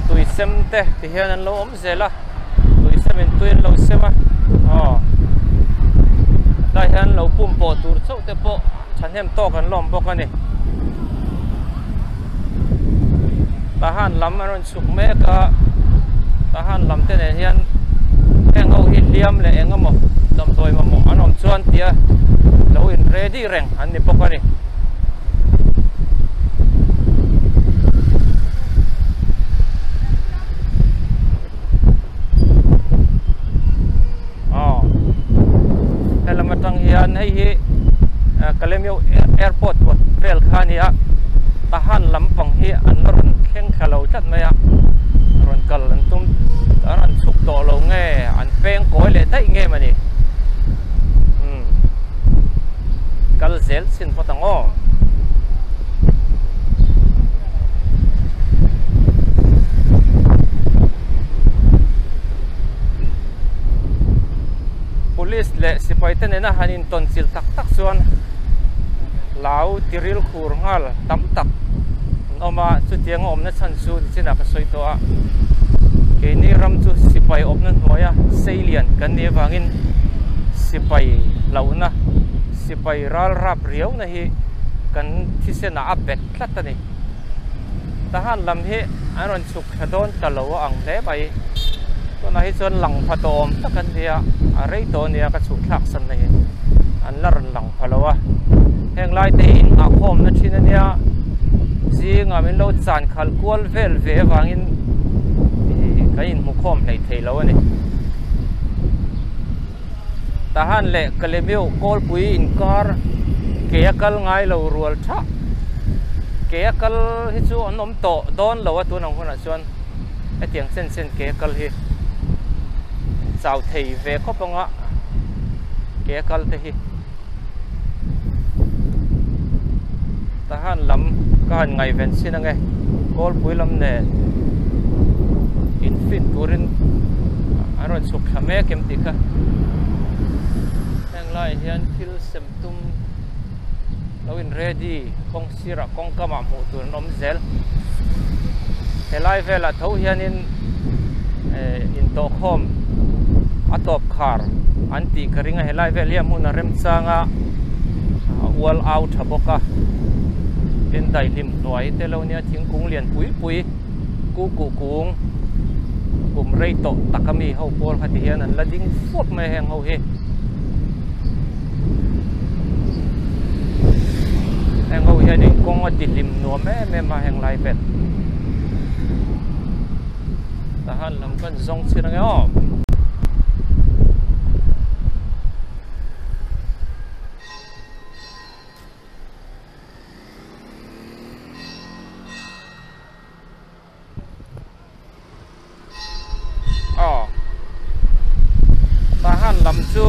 tui sem te ti hian an lo awm zel a. Tui sem in tui an lo sem a aw tlai hian lo pum pawh tur chauh te pawh thahnem tawk an lawm bawk a ni tahan lam an rawn chhuk mek a tahan lam te nen hian heng ho hi hliam leh eng emaw damdawi mamawh an awm chuan tia lo in ready reng an ni bawk a ni. Aw helam atang hian hei hi Kalemyo airport kawt vel kha a ni a Tahan lampang hi an la rawn thleng thla lo tlat mai a rawn kal an tum an rawn chhuk tawh lo nge an peng kawi leh daih nge mawni umm kal zel chhin phawt ang aw. Police leh sipai te nena han intawn chilh tak tak chuan lau tiril khur nghal tam tak an awm a chutiang a awmna chhan chu nichinah ka sawi tawh a keini ram chu sipai awmna hnuaia seilian kan nih avangin sipai hlauhna sipai ral rap riauna hi kan thisenah a bet tlat a ni. Tahan lam hi an rawn chhuk thla dawn ta lo a ang hle mai. Tunah hi chuan lang pha tawh awm tak an nia, a rei tawh ania ka chhuk thlak san na hi. An la rawn lang pha lo a. Heng lai te hi inngahkhawmna thin a nia, zingah min lo chan khalh kual vel ve avangin ih kan inhmukhawm hleih thei lo a ni. Tahan leh Kalemiu kawlpui inkar ke a kal ngai lo rual thah. Ke a kal hi chu an awm tawh dawn lo a tun ang hunah chuan hetiang chen chen ke a kal hi chau thei ve khawp anga ke a kal te hi. Tahan lam ka han ngaihven chin ange kawlpui lam nen in fin turin an rawn chhuk thla mek em tih kha heng laiah hian thil sem tum. lo in ready kawng sirah kawng kamah hmuh tur an awm zel. Helai velah tho hianin eh intawhkhawm a tawp khar an tih ka ring a, helai vel hi a hmun a remchang a, a ual au tha bawk a, tin daihlim hnuai te lo nia thingkung lian pui pui ku kuh kung kum rei tawh tak ami ho pawl kha ti hian an la ding fuap mai a heng ho hi. Heng ho hianin kawng a ti hlim nuam em em a heng lai vel. Tahan lam kan zawng chhin ange aw. Aw Tahan lam chu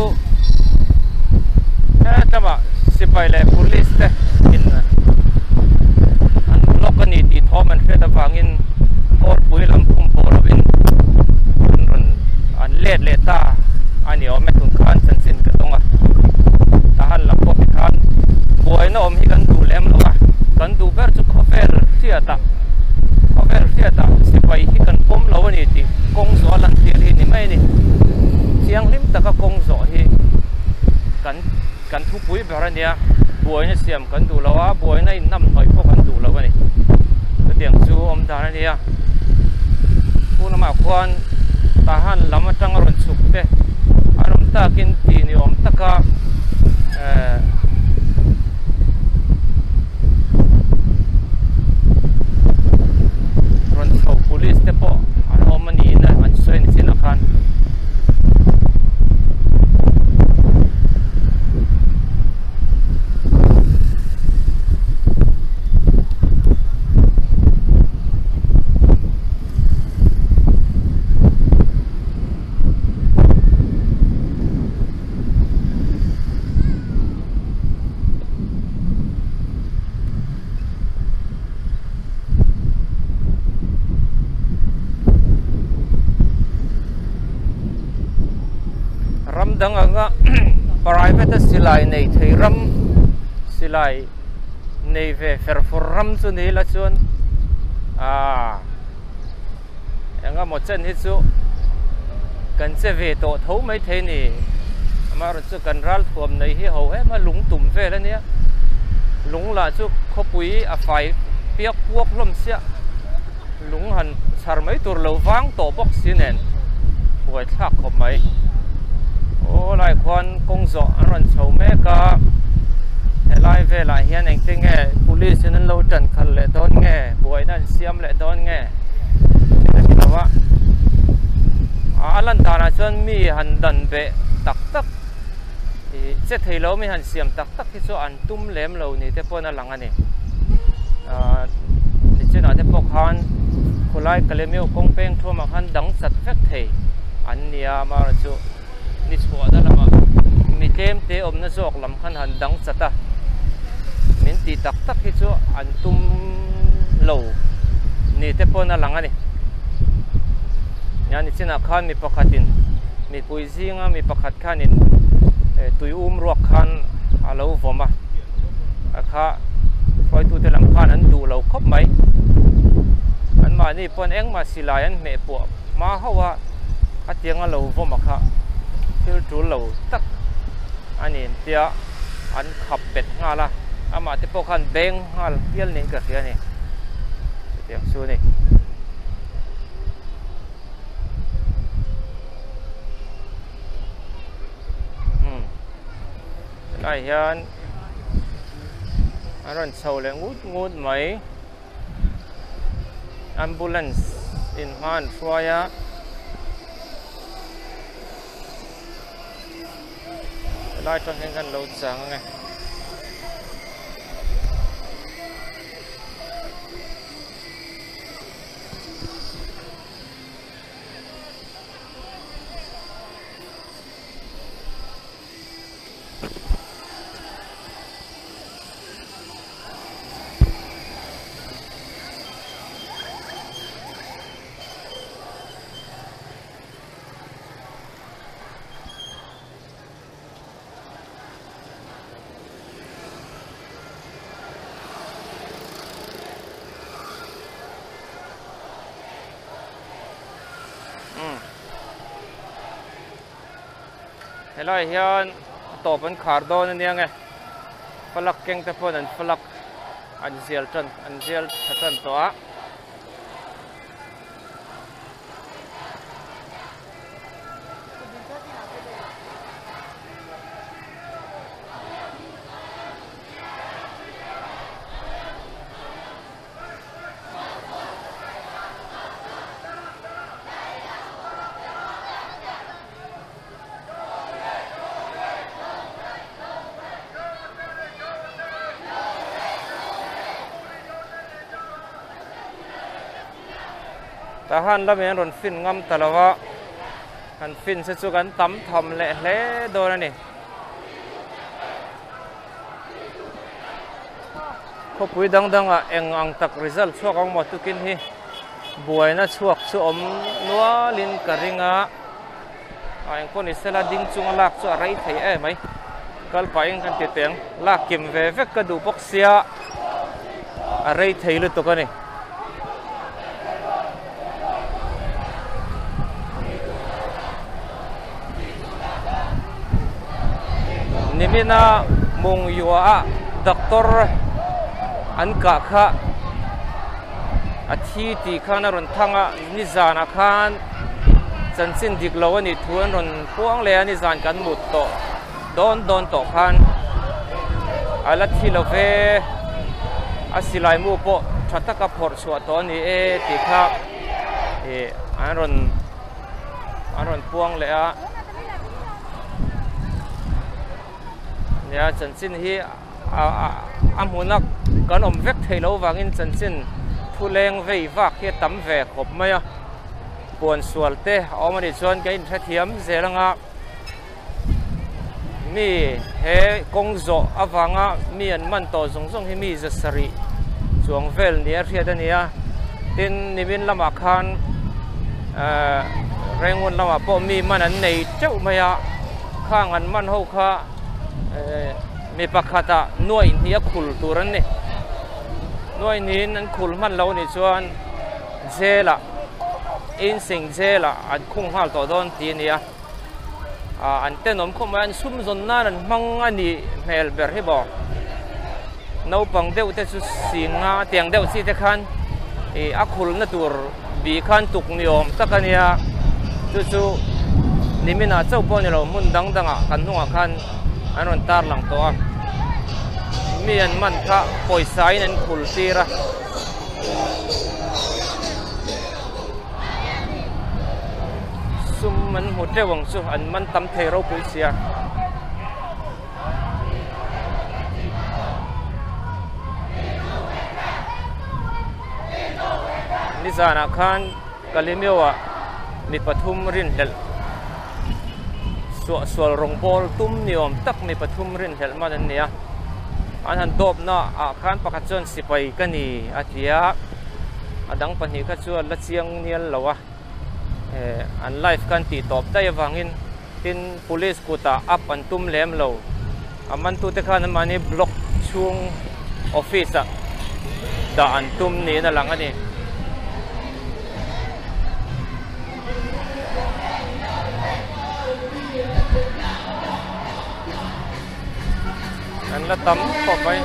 hetlama sipai leh police te in an block a ni tih thawm an hriat avangin kawrpui lam khum pawh lovin an rawn an let leh ta a ni awm e tun khan chanchin ka dawng a Tahan lam pawh tikhan buaina awm hi kan duh lem lo a kan duh ber chu khawvel hriat ah. Khawvel hriatah sipai hi kan pawm lo a ni tih kawng zawh a lantir hi ni mai a ni. Thianghlim taka kawng zawh hi kan kan thupui ber a nia, buaina siam kan duh lo a, buaina inhnamhnawih pawh kan duh lo a ni. Chutiang chu awm dan a nia. Khu lamah khuan Tahan lam atanga rawn chhuk te an awm takin tih ni awm taka eh. Rawn chho police te pawh an awm a niin an sawi ni chinah khan. Ram dang anga private a silai nei thei ram silai nei ve fer fur ram chu ni la chuan aaa Eng emaw chen hi chu kan che ve tawh tho mai thei ni. Amaherawhchu chu kan ral thuam nei hi ho em a, lung tum vel a nia. Lung lah chu khawpui a fai piak puak hlawm chiah. Lung han chhar mai tur lo vang tawh bawk si nen huai thlak khawp mai. Aw lai khuan kawng zawh an rawn chho mek a, helai velah hian engtin nge police in an lo tan khalh leh dawn nge buaina an siam leh dawn nge thil a ni lo a a lan danah chuan mi han dan beh tak tak ih che thei lo mi han siam tak tak hi chu an tum lem lo ni te pawn a lang a ni ahh nichinah te pawh khan khawlai Kalemeu kawng peng thuamah khan dang chat vek thei an nia amaherawhchu ni chhuahna lamah mi tlem te awmna zawk lam khan han dang chat a, min tih tak tak hi chu an tum lo ni te pawn a lang a ni. Nia nichinah khan mi pakhatin mipui zinga mi pakhat khanin tui um ruak khan a lo vawm a, a kha hruaitute lam khan an duh lo khawp mai. Anmahni pawn engmah silai an hmeh puah hma hauh a. A tianga lo vawm a kha thil tul lo tak a ni tia an khap bet nghal a, amah te pawh khan beng nghal hial niin ka hria a ni, chutiang chu a ni. Umm helai hian an rawn chho leh ngut ngut mai. Ambulance in hma an hruai a. Helai atang hian kan lo chang ange. Helai hian a tawp an khar dawn a nia nge falak keng te pawn an falak an zial tan an zial tha tan tawh a. Tahan lamin an rawn fin ngam ta lo a, han fin se chu kan tam tham leh hle dawn a ni. Khawpui dang dangah eng ang tak result chhuak ang maw tukin hi buaina chhuak chu awm nualin ka ring a, a engpawh ni sela ding chunga lak chu a rei thei em mai kal pahin kan ti teng lak kim ve vek ka duh bawk sia a rei thei lutuk a ni. Nimina Mungyua ah doctor an kah kha a thi tih khan a rawn thang a nizanah khan chanchin dik lo a nih thu an rawn puang leh a nizan kan mut tawh dawn dawn tawh khan a la thi lo ve a silai mu pawh tha taka phawrh chhuah tawh a ni e tih kha ih an rawn an rawn puang leh a nia chanchin hi a hmuna kan awm vek theih loh vangin chanchin thu leng vei vak hi a tam ve khawp mai a puan sual te a awm a nih chuan ka inhrethiam zel anga. Mi he kawng zawh avanga mi an man tawh zawng zawng hi mi za sarih chuang vel nia hriat a ni a, tin nimin lamah khan ehh Rengun lamah pawh mi man an nei teuh mai a, khang an man ho kha ehh mi pakhatah nuaih hnih a khul tur an ni, nuaih hnihin an khul hman lo nih chuan jail ah insing jail ah an khung nghal tawh dawn tih a ni a. Ah an tenawm khawp mai a an sum zawn nan an hmang a nih hmel ber hi maw naupang deuh te chu singa tiang deuh chi te khan ih a khulna tur bih khan tuk ni awm tak a nia chu chu niminah chauh pawh a ni lo hmun dang dangah kan hnungah khan an rawn tar lang tawh a mi an man kha pawisa in an khul tir a. Sum an hmu teuh ang chu an man tam thei ropui sia. Nizanah khan Kalemyo ah mi pathum rinhlelh suahsual rawngbawl tum ni awm tak mi pathum rinhlelh man an ni a. An han dawpna ah khan pakhat chuan sipai ka ni a ti a, a dang pahnih kha chuan la chiang nial lo a, eh an live khan tih tawp daih avangin tin police kutah up an tum lem lo, a mantute khan anmahni block chhung office ah dah an tum niin a lang a ni. An la tam khawp mai.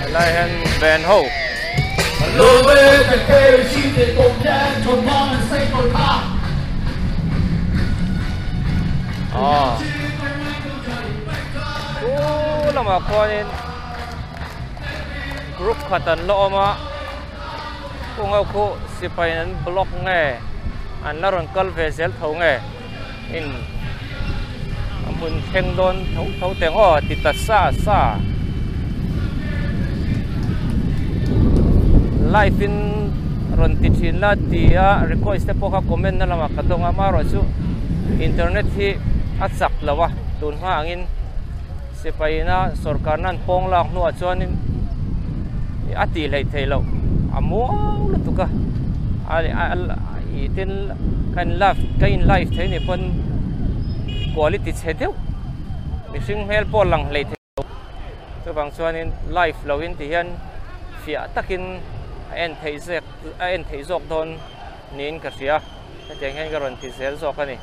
Helai hian van ho. Aw. Khu lamah khuanin group khat an la awm a. Kung ho khu sipai an block nge an la rawn kal ve zel tho nge. In a hmun thleng dawn tho tho teng aw ti ta sa sa live in rawn ti thin la ti a request te pawh kha comment na lamah ka dawng a amaherawhchu internet hi a chak lo a tun hma angin sipai ina sorkar na an pawng lak hnuah chuanin a tih hleih theih loh a muau lutuk a ih tin ka in live ka in live thei nih pawn quality chhe deuh mihring hmel pawh lang hlei thei lo chuvang chuanin live lo in ti hian fiah takin a en theih zek a en theih zawk dawn niin ka hria. Hetiang hian ka rawn ti zel zawk a ni.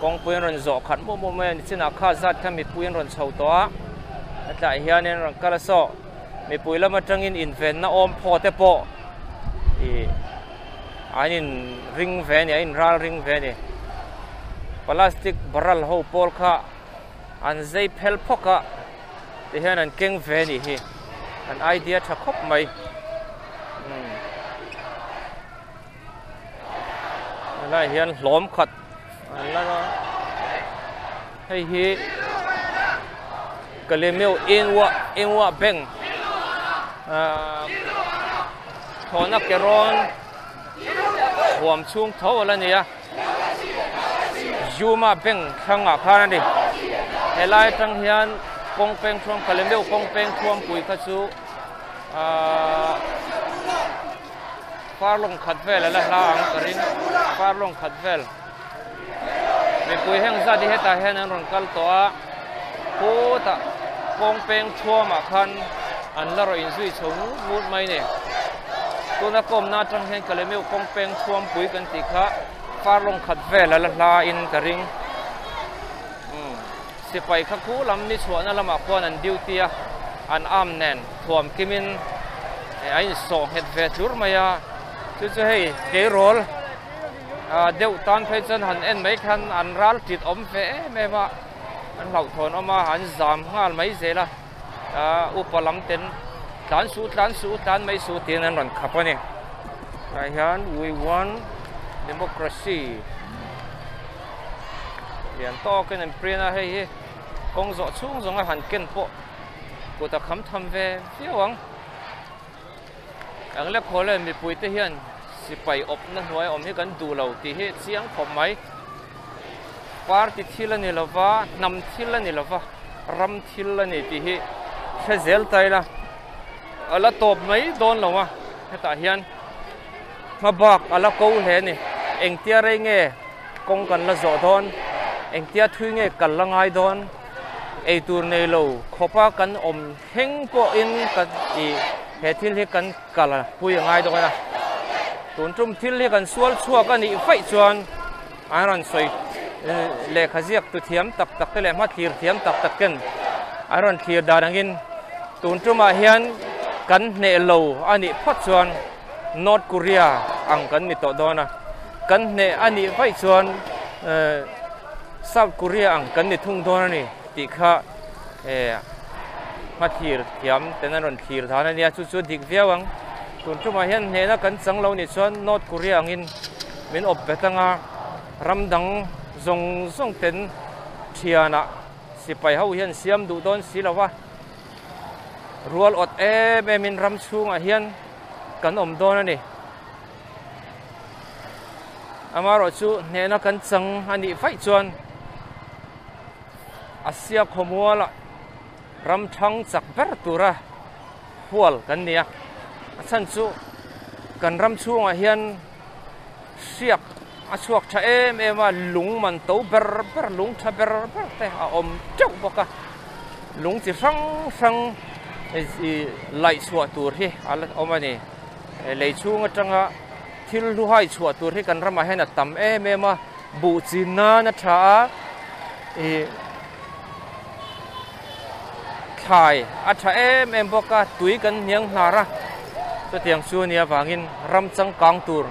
Kawngpui an rawn zawh khat mup mup mai a, nichinah kha zat kha mipui an rawn chho tawh a, hetlaiah hianin rawn kal a saw. Mipui lam atangin invenna awm phaw te pawh ih an in ring ve a ni, an in ral ring ve a ni. Plastic barrel ho pawl kha an zei phel phawk a, tihian an keng ve a nih hi. An idea tha khawp mai. Umm. Helai hian hlawm khat an la a, hei hi Kalemeu Engwa Engwa Bank ahh thlawhna ke rawn huam chhung tho a la ni a, Zuma Bank thlangah khan a ni. Helai atang hian kawng peng thuam Kalemeu kawng peng thuampui kha chu ahh. Farlawng khat vel a la hla ang ka ring, farlawng khat vel. Mipui heng zat hi hetah hian an rawn kal tawh a, khutah kawng peng thuamah khan an la rawh inzui chho ngut ngut mai a ni. Tuna kawmna atang hian Kalemeu kawng peng thuampui kan tih kha farlawng khat vel a la hla in ka ring. Umm sipai kha khu lam ni chhuahna lamah khuan an duty a, an arm nen thuam kimin a insawh nghet ve tlur mai a, chu chu hei tleirawl ah deuh tan phei chuan han en mai khan an ral tit awm ve em em a, an hlauhthawn awm a, an zam nghal mai zel a, ah upa lam ten tlan suh tlan suh tlan mai suh tiin an rawn khap a ni. Tah hian we want democracy. Lian tawkin an print a, hei hi kawng zawh chhung zawnga han ken pawh kut a kham tham ve viau ang. Eng lek haw le mipui te hian sipai awpna hnuai awm hi kan duh lo tih hi chiang khawp mai. Party thil a ni lo va, hnam thil a ni lo va, ram thil a ni tih hi hre zel ta ila a la tawp mai dawn lo a, hetah hian hma bak a la ko hle a ni. Engtia rei nge kawng kan la zawh dawn? Engtia thui nge kal la ngai dawn? Eitur nei lo khawpa kan awm thleng pawhin kan ih he thil hi kan kal pui a ngai dawn a. Tun tum thil hi kan sual chhuak a nih vaih chuan an rawn sawi lehkha ziak tu thiam tak tak te leh hma thlir thiam tak tak ten an rawn thlir dan angin tun tumah hian kan hneh lo a nih phawt chuan North Korea ang kan ni tawh dawn a, kan hneh a nih vaih chuan South Korea ang kan ni thung dawn a ni tih kha hma thlir thiam ten an rawn thlir dan a nia, chu chu a dik viau ang. Tun tumah hian hnehna kan chang lo nih chuan North Korea angin min awp bet anga ram dang zawng zawng ten thianah sipai ho hian siam duh dawn si lo va, rual awt em em in ram chhungah hian kan awm dawn a ni. Amaherawh chu hnehna kan chang a nih vaih chuan Asia khawmualah ram thang chak ber tura hual kan ni a. A chhan chu kan ram chhungah hian hriak a chhuak tha em em a, lung man to ber ber, lung tha ber ber te a awm teuh bawk a. Lung chi hrang hrang laih chhuah tur hi a la awm a ni. Lei chhung atanga thil hluhai chhuah tur hi kan ramah hian a tam em em a, buh chin nan a tha a, ih thlai a tha em em bawk a, tui kan hniang hnar a, chutiang chu a nih avangin ram changkang tur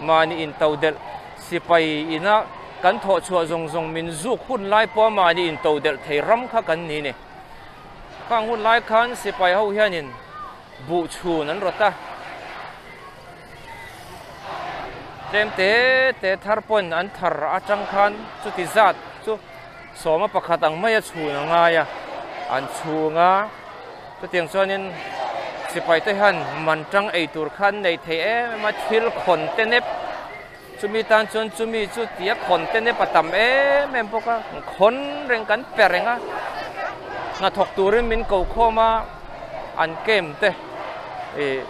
mahni into delh sipai ina kan thawh chhuah zawng zawng min zuk hun lai pawh mahni into delh thei ram kha kan ni ni. Khang hun lai khan sipai ho hianin buh chhun an rawt a, tlem te te thar pawn an thar atang khan chuti zat chu sawma pakhat ang maia chhun a ngai a, an chhung a, chutiang chuanin sipai te hian man tang ei tur khan nei thei em em a, thil khawn te nep chumi tan chuan chumi chu tia khawn te nep a tam em em bawk a, khawn reng kan pe reng a, hnathawk turin min ko khawm a, an kem te ih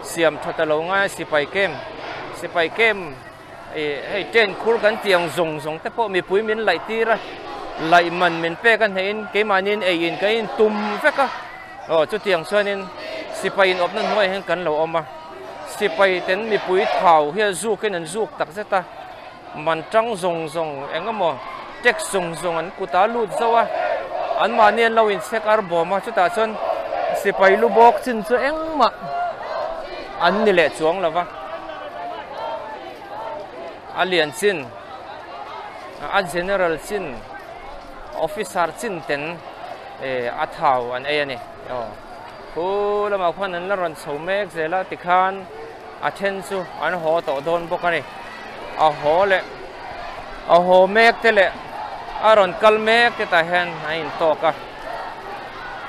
siam tha ta lo ngai a sipai kem sipai kem ih hei tent khur kan tih ang zawng zawng te pawh mipui min laih tir a laih man min pek a hnehin keimahniin ei in kan intum vek a aw chutiang chuanin sipai inawpna hnuaiah hian kan lo awm a. Sipai ten mipui thau hi a zukin an zuk tak zet a, man tang zawng zawng eng emaw tax zawng zawng an kutah a lut zo a, anmahni an lo inchhek ar bawm a, chutah chuan sipai lu bawk chin chu engmah an ni leh chuang lo va, a lian chin a general chin officer chin ten eh a thau an ei a ni aw. Khu lamah khuan an la rawn chho mek zel a tikhan a then chu an haw tawh dawn bawk a ni. A haw leh a haw mek te leh a rawn kal mek te tah hian a intawk a.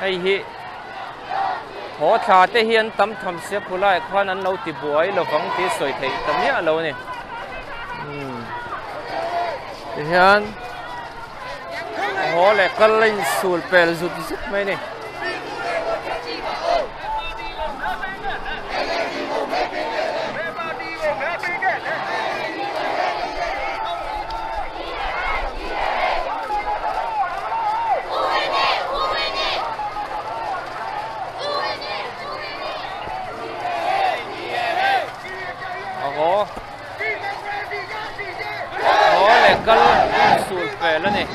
Hei hi haw thla te hi an tam tham sia khulai khuan an lo ti buai lovang tih sawi theih ta miah lo a ni. Umm tihian a haw leh kal a insul pel zut zut mai a ni. Aw haw leh kal insul fel a ni.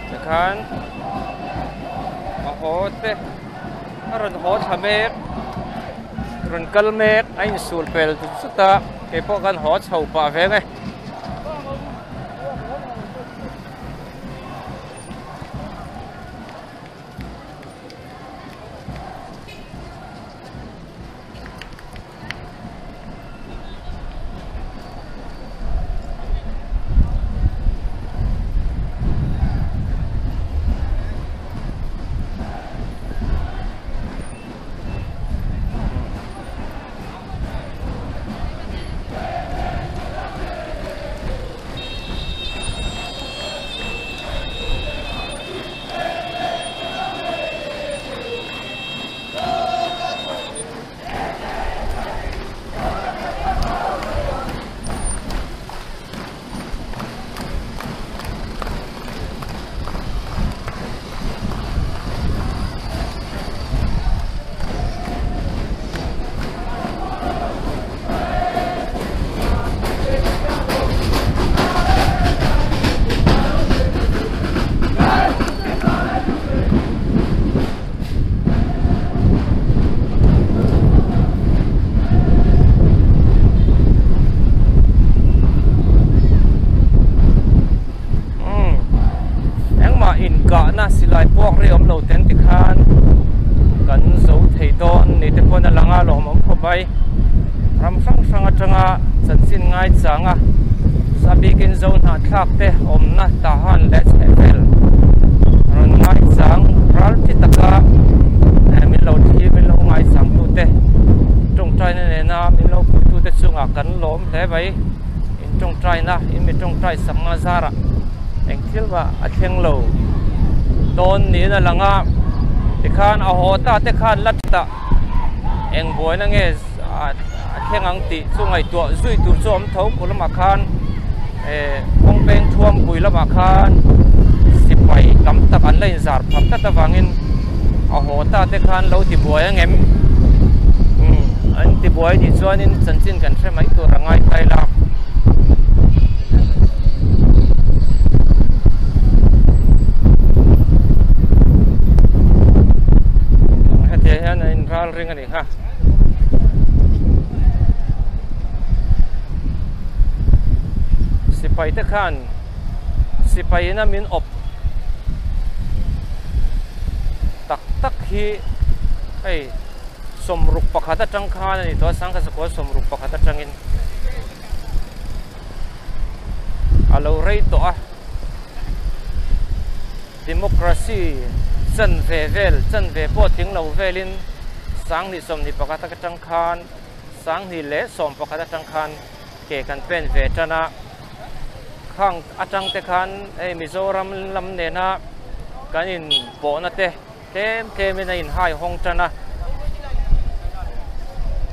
Tikhan a haw te a rawn haw thla mek rawn kal mek a insul pel zut zut a keipawh khan haw chho pah ve ang e. Engmah inkahna silai puak rei awm lo ten tikhan kan zo thei dawn ni te pawn a lang a lawmawm khawp mai ram hrang hrang atanga chanchin ngai chang a a bikin zo hnahthlak te awmna tahan leh chhehvel rawn ngai chang ral thi taka min lo thlir min lo ngai chang tute tawngtaina nena min lo pui tute chungah kan lawm hle mai in tawngtaina in mi tawngtai sakna zarah eng thil mah a thleng lo dawn niin a lang a tikhan a haw ta te khan la tah eng buaina nge a thleng ang tih chu ngaihtuah zui tur chu a awm tho kawr lamah khan eh kawng peng thuam pui lamah khan sipai tam tak an la inzar phah tlat avangin a haw ta te khan lo ti buai ang em umm an ti buai nih chuanin chanchin kan hre mai tur a ngai phai la. Hetiang hian a inral ring a ni kha. Sipai te khan sipai ina min awp tak tak hi. Hei 61 atang khan a ni tawh a, 1961 atangin a lo rei tawh a. Democracy chanve vel, chanve pawh tling lo velin 2021 atang khan 2011 atang khan ke kan pen ve tan a. Khang atang te khan hei Mizoram lam nena kan inpawhna te tlem tlemin a inhai hawng tan a.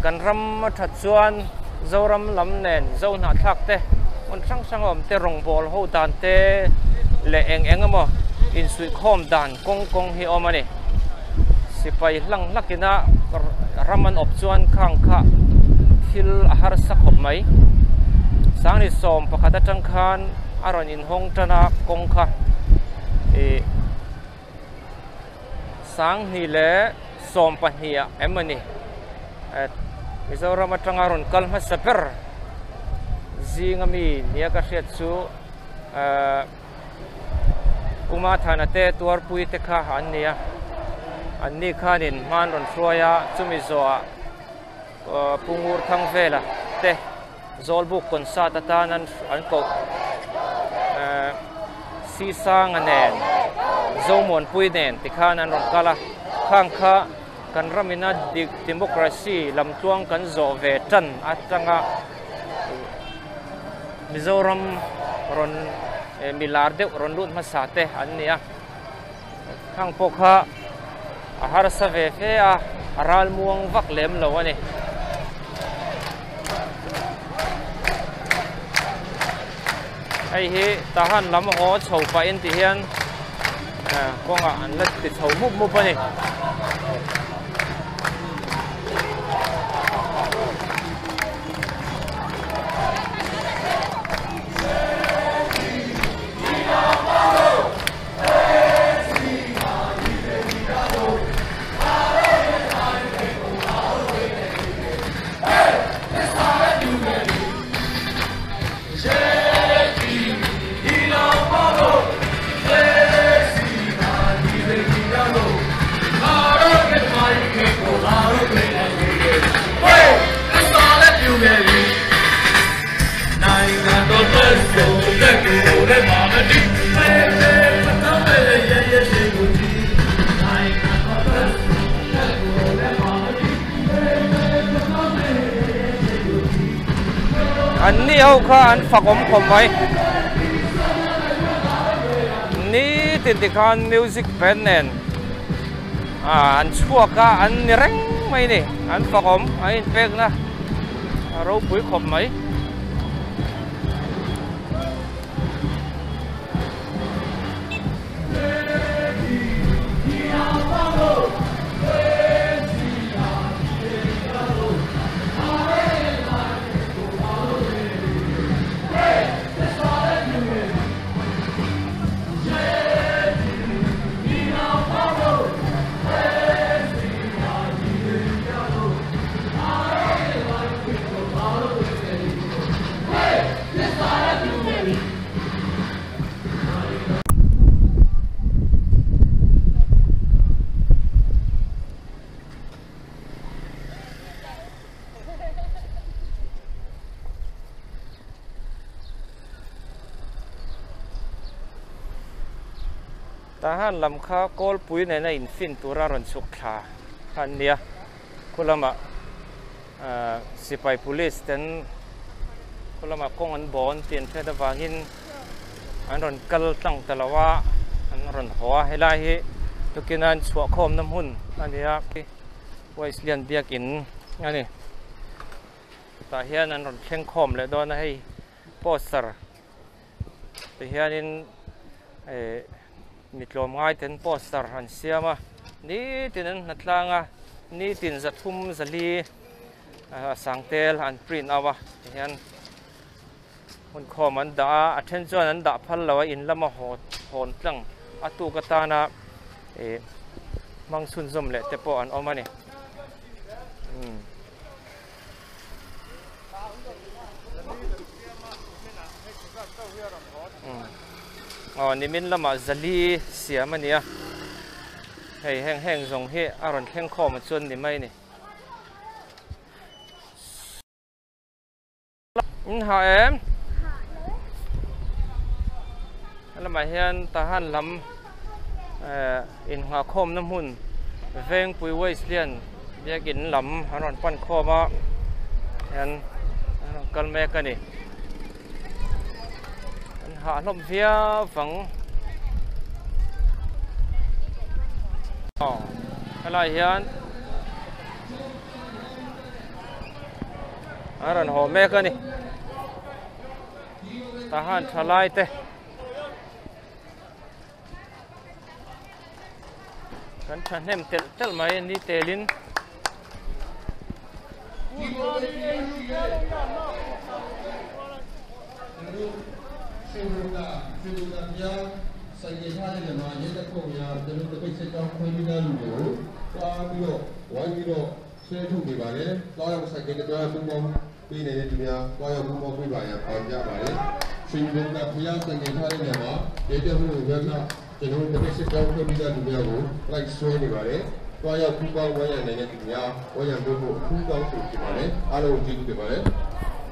Kan ram a that chuan Zoram lam nen Zohnahthlak te hmun hrang hrang a awm te rawngbawl ho dan te leh eng eng emaw insuihkhawm dan kawng kawng hi a awm a ni. Sipai hlang hlakina ram an awp chuan khang kha thil a harsa khawp mai. 2011 atang khan a rawn inhawng tan a kawng kha ih 2020 ah em a ni. Mizoram atanga rawn kal hmasa ber zinga mi nia ka hriat chu ahh Uma Thana te Tuarpui te kha an ni a, an ni khanin hman rawn hruai a, chumi zawhah Pu Ngur Thangvela te Zawlbuk concert atan an koh Sisanga nen Zomuanpui nen tikhan an rawn kal a, khang kha kan ramina democracy lamtluang kan zawh ve tan atanga Mizoram rawn mi lar deuh rawn lut hmasa te an ni a, khang pawh kha a harsa ve fe a, a ral muang vak lem lo a ni. Hei hi Tahan lam haw chho pahin ti hian kawngah an la ti chho mup mup a ni. An ni ho kha an fak awm khawp mai. Nitin tikhan music band nen an chhuak a, an ni reng mai a ni. An fak awm, an inpekna a ropui khawp mai. Tahan lam kha kawlpui nena infin tura rawn chhuk thla kha an nia khu lamah ahh sipai police ten khu lamah kawng an bawn tih an hriat avangin an rawn kal tlang ta lo a an rawn haw a helai hi tukin a an chhuah khawmna hmun a ni a Wesleyan biakin a ni tah hian an rawn thleng khawm leh dawn a hei poster ti hianin eh mi tlawmngai ten poster an siam a nitin an hna tlang a nitin zathum zali a sangtel an print out a tihian hmun khawm an dah a a then chuan an dah phal lo a in lama haw hawn tlang a tuk atana ih hmang chhunzawm leh te pawh an awm a ni umm. Aw nimin lamah zali siam a ni a. Hei heng heng zawng hi a rawn thleng khawm a chuan ni mai a ni. In ha em? A lamah hian Tahan lam eh innghah khawmna hmun Vengpui Waste hian biakin lam an rawn pan khawm a hian an rawn kal mek a ni. An hah hlawm viau vang. Aw helai hian. An rawn haw mek a ni. Tahan thalai te kan thahnem telh telh mai a ni telin.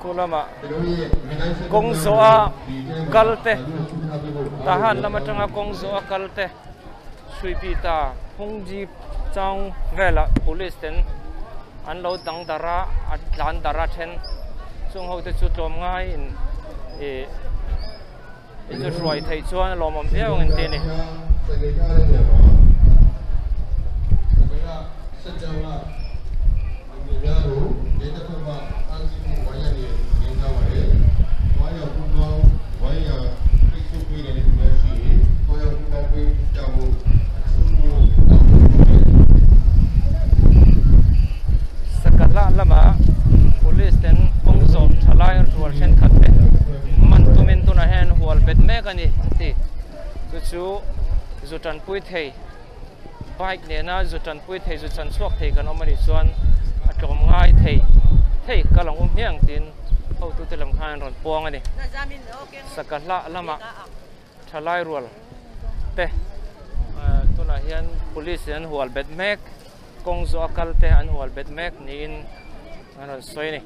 Khu lamah kawng zawh a kal te Tahan lam atanga kawng zawh a kal te Suipita Phungji chang velah police ten an lo dang darh a an tlan darh a then chung ho te chu tlawm ngaiin ih i chu hruai theih chuan a lawmawm viau ang engtin a ni. Sakahlah lamah police ten kawng zawh tha lai rual thenkhat te man tumin tunah hian hual bet mek a ni an ti. Chu chu zu tanpui thei bike nena zu tanpui thei zu chan chhuak thei kan awm a nih chuan a tlawm ngai thei thei kal ang um hmiang tiin hotute lam khan an rawn puang a ni. Sakahlah lamah. Thalai rual te tunah hian police in an hual bet mek kawng zawh a kal te an hual bet mek niin an rawn sawi a ni.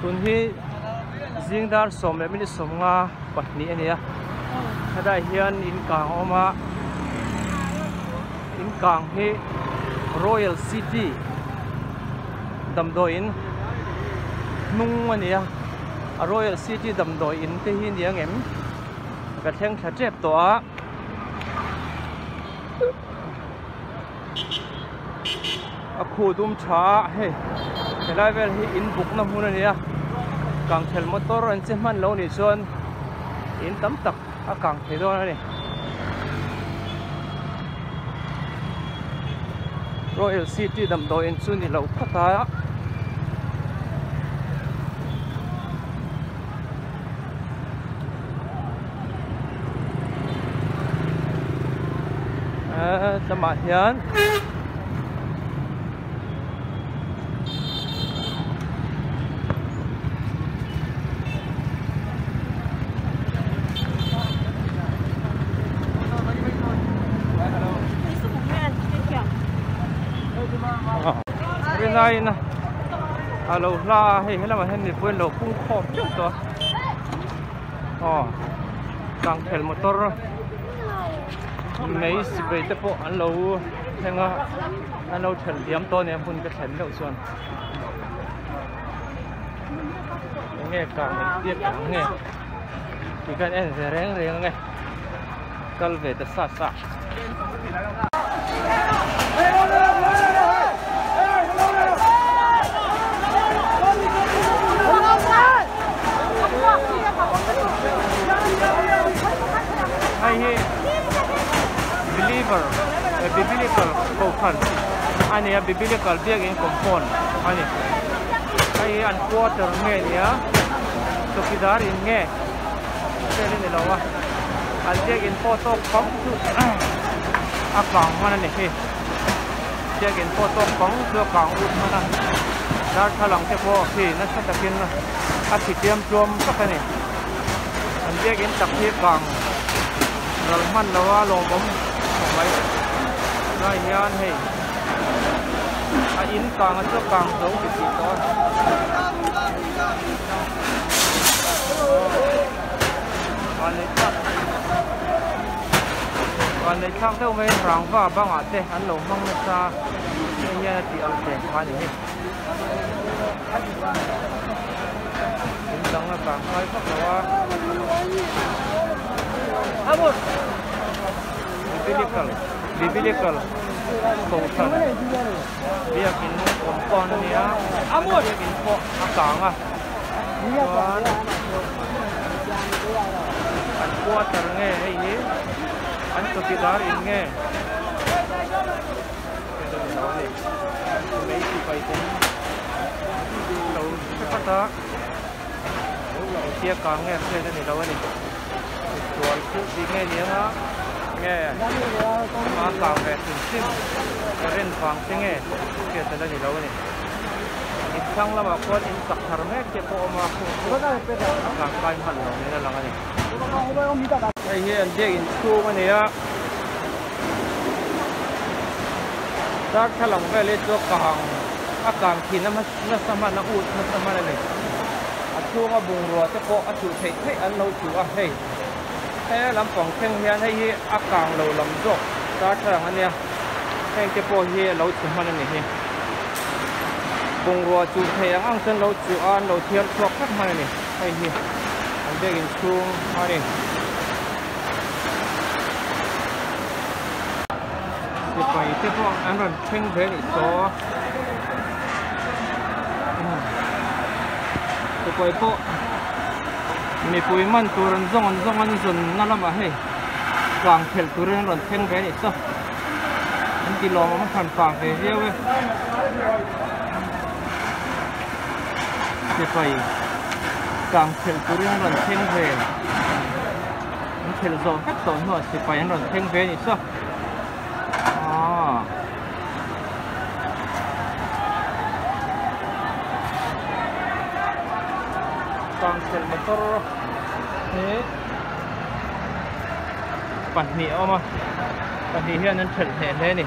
Tun hi zing dar sawm leh minute 52 a ni a helai hian in kang a awm a in kang hi Royal City damdawiin hnung a ni a a Royal City damdawiin te hi a ni ang em ka thleng thla tep tawh a. A khu dum tha a hei helai vel hi in buk na hmun a ni a kang thel motor an che hman lo nih chuan in tam tak a kang thei dawn a ni Royal City damdawiin chu ni lo phawt a. Lamah hian rinaiin a lo hla a hei helamah hian mipui an lo pung khawm teuh tawh a aw kangkhel motor mei sipai te pawh an lo thleng a an lo thelh diam tawh a ni a hmun ka thlen deuh chuan enge kang in tiat ang nge tih khan en ve reng reng ang e kal ve ta sa sa. Hei hi believer biblical kohhran a ni a biblical biakin compound a ni hei hi an quarter nge ni a chawkidar in nge vel a ni lo a an biakin pawh tawk fam chu a kang hman a ni hei. Biakin pawh tawk pang chu a kang ut hman a, darthlalang te pawh khi nasa takin a thi tiam tluam vek a ni. An biakin tak hi kang ral hman lo a lawmawm khawp mai. Tunah hian hei a in kang a chu a kang zo ti tih tawh a. Vanneih thlak deuh mai rangva bangah te an lo hmang nasa hei hian a tih ang chen kha a ni hi. In dang a kang ngai vak lo a. Biblical Biblical Kohhran biakin compound a nia biakin pawh a kang a chuan an quarter nge hei hi an chawkidar in nge mei sipai ten lo hre phawt a engtia kang nge a hriat a ni lo a ni sual thil tih nge ni anga nge a kang ve hrim hrim current vang te nge hriat a la ni lo a ni. In thlang lamah khuan in sak thar mek te pawh a awm a khung chu a kang kai hman lo niin a lang a ni. Hei hi an biak inchhung a ni a, darthlalang vel hi chu a kang a kang thin a nasa hman a ut nasa hman a ni. A chhunga bungrua te pawh a chuh theih theih an lo chuh a hei he lampang thleng hian hei hi a kang lo lam zawk darthlalang a nia heng te pawh hi a lo chhe hman a ni hi. Bungrua chuh theih ang ang chuan lo chuh a an lo thiar chhuak vek hman a ni hei hi an biak inchhung a ni. Sipai te pawh an rawn thleng ve anih saw sipai pawh mipui man tur an zawng an zawng an zawn na lamah hei kang phelh turin an rawn thleng ve anih saw. An ti lawm awm hran pah ve viau e. Sipai kang phelh turin an rawn thleng ve. An phelh zawh vek tawh hnuah sipai an rawn thleng ve a nih chu. Aaa. Kang phelh motor hi pahnih a awm a. Pahnih hian an thelh hneh hle a ni.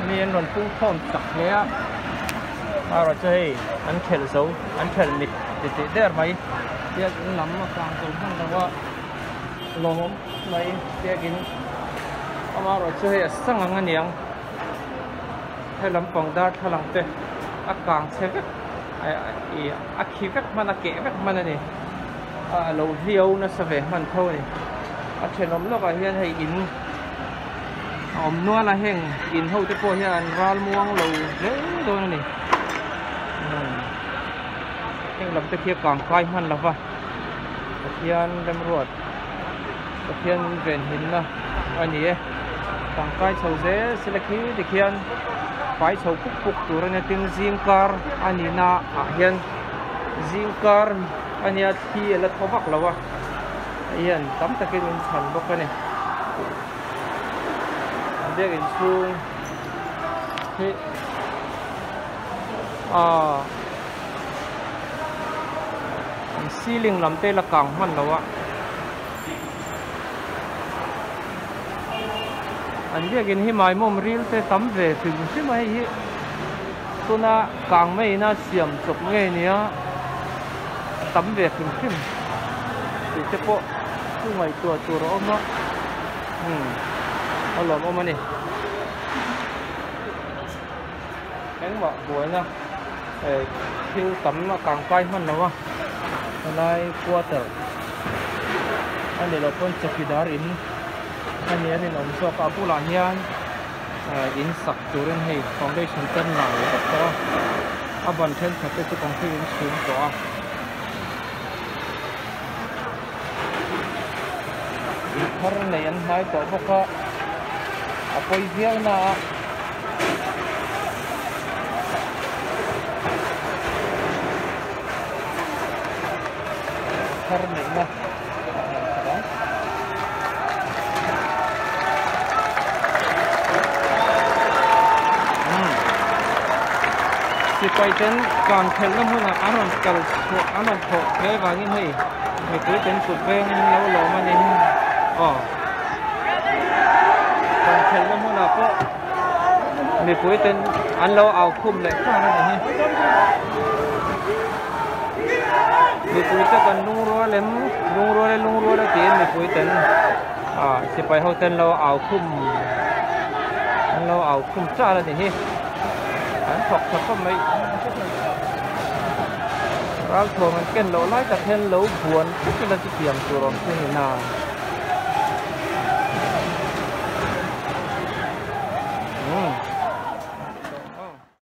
Mi an rawn pung khawm chak hle a, erawh chu hei an thelh zo an thelh mit ti tih der mai. Biakin lam a kang zo hman lo a, lawmawm mai biakin amaherawh chu hei a sang ang a niang he lampang darthlalang te a kang chhe vek a khi vek hman a keh vek hman a ni. A lo hliau nasa ve hman tho a ni. A thenawm lawkah hian hei in a awm nual a heng in ho te pawh hian an ral muang lo hle dawn a ni. Heng lam te khi a kang kai hman lo va Pathian remruat Pathian venhimna a ni e. Kang kai chho zel sela khi tikhian fai chho puk puk tur a nia tin zing kar a nihna ah hian zing kar a nia thli a la thaw vak lo a hei hian tam takin min chhan bawk a ni an biak inchhung hi aaa an ceiling lam te la kang hman lo a an biakin hi maimawm ril te tam ve hrim hrim a hei hi tuna kang mai ina siam chawp ngei nia tam ve hrim hrim tih te pawh chu ngaihtuah tur a awm a umm a lawmawm a ni engmah buaina eh thil tam a kang kai hman lo a helai quarter a ni loh pawn chawkidar in a ni a rinawm zawk a a bulah hian. In sak turin hei foundation ten lai vek tawh a a ban thenkhat te chu concrete in chhum tawh a in thar nei an hnai tawh bawk a a pawi viau na a. Thar neihna. Sipai ten kan khelhna hmunah an rawn kal chhuah an rawn thawh hle vangin hei mipui ten kut vengin an lo lawm a ni aw kan khelhna hmunah pawh mipui ten an lo au khum leh khan a ni hi mipui te kan lungrual em lungrual e lungrual e tiin mipui ten ah sipai ho ten lo au khum an lo au khum char a ni hi. An thawk tha khawp mai. Ralthuam an ken loh lai tak hian lo buan vek ila chu tiang tur awm chu ni na. Umm.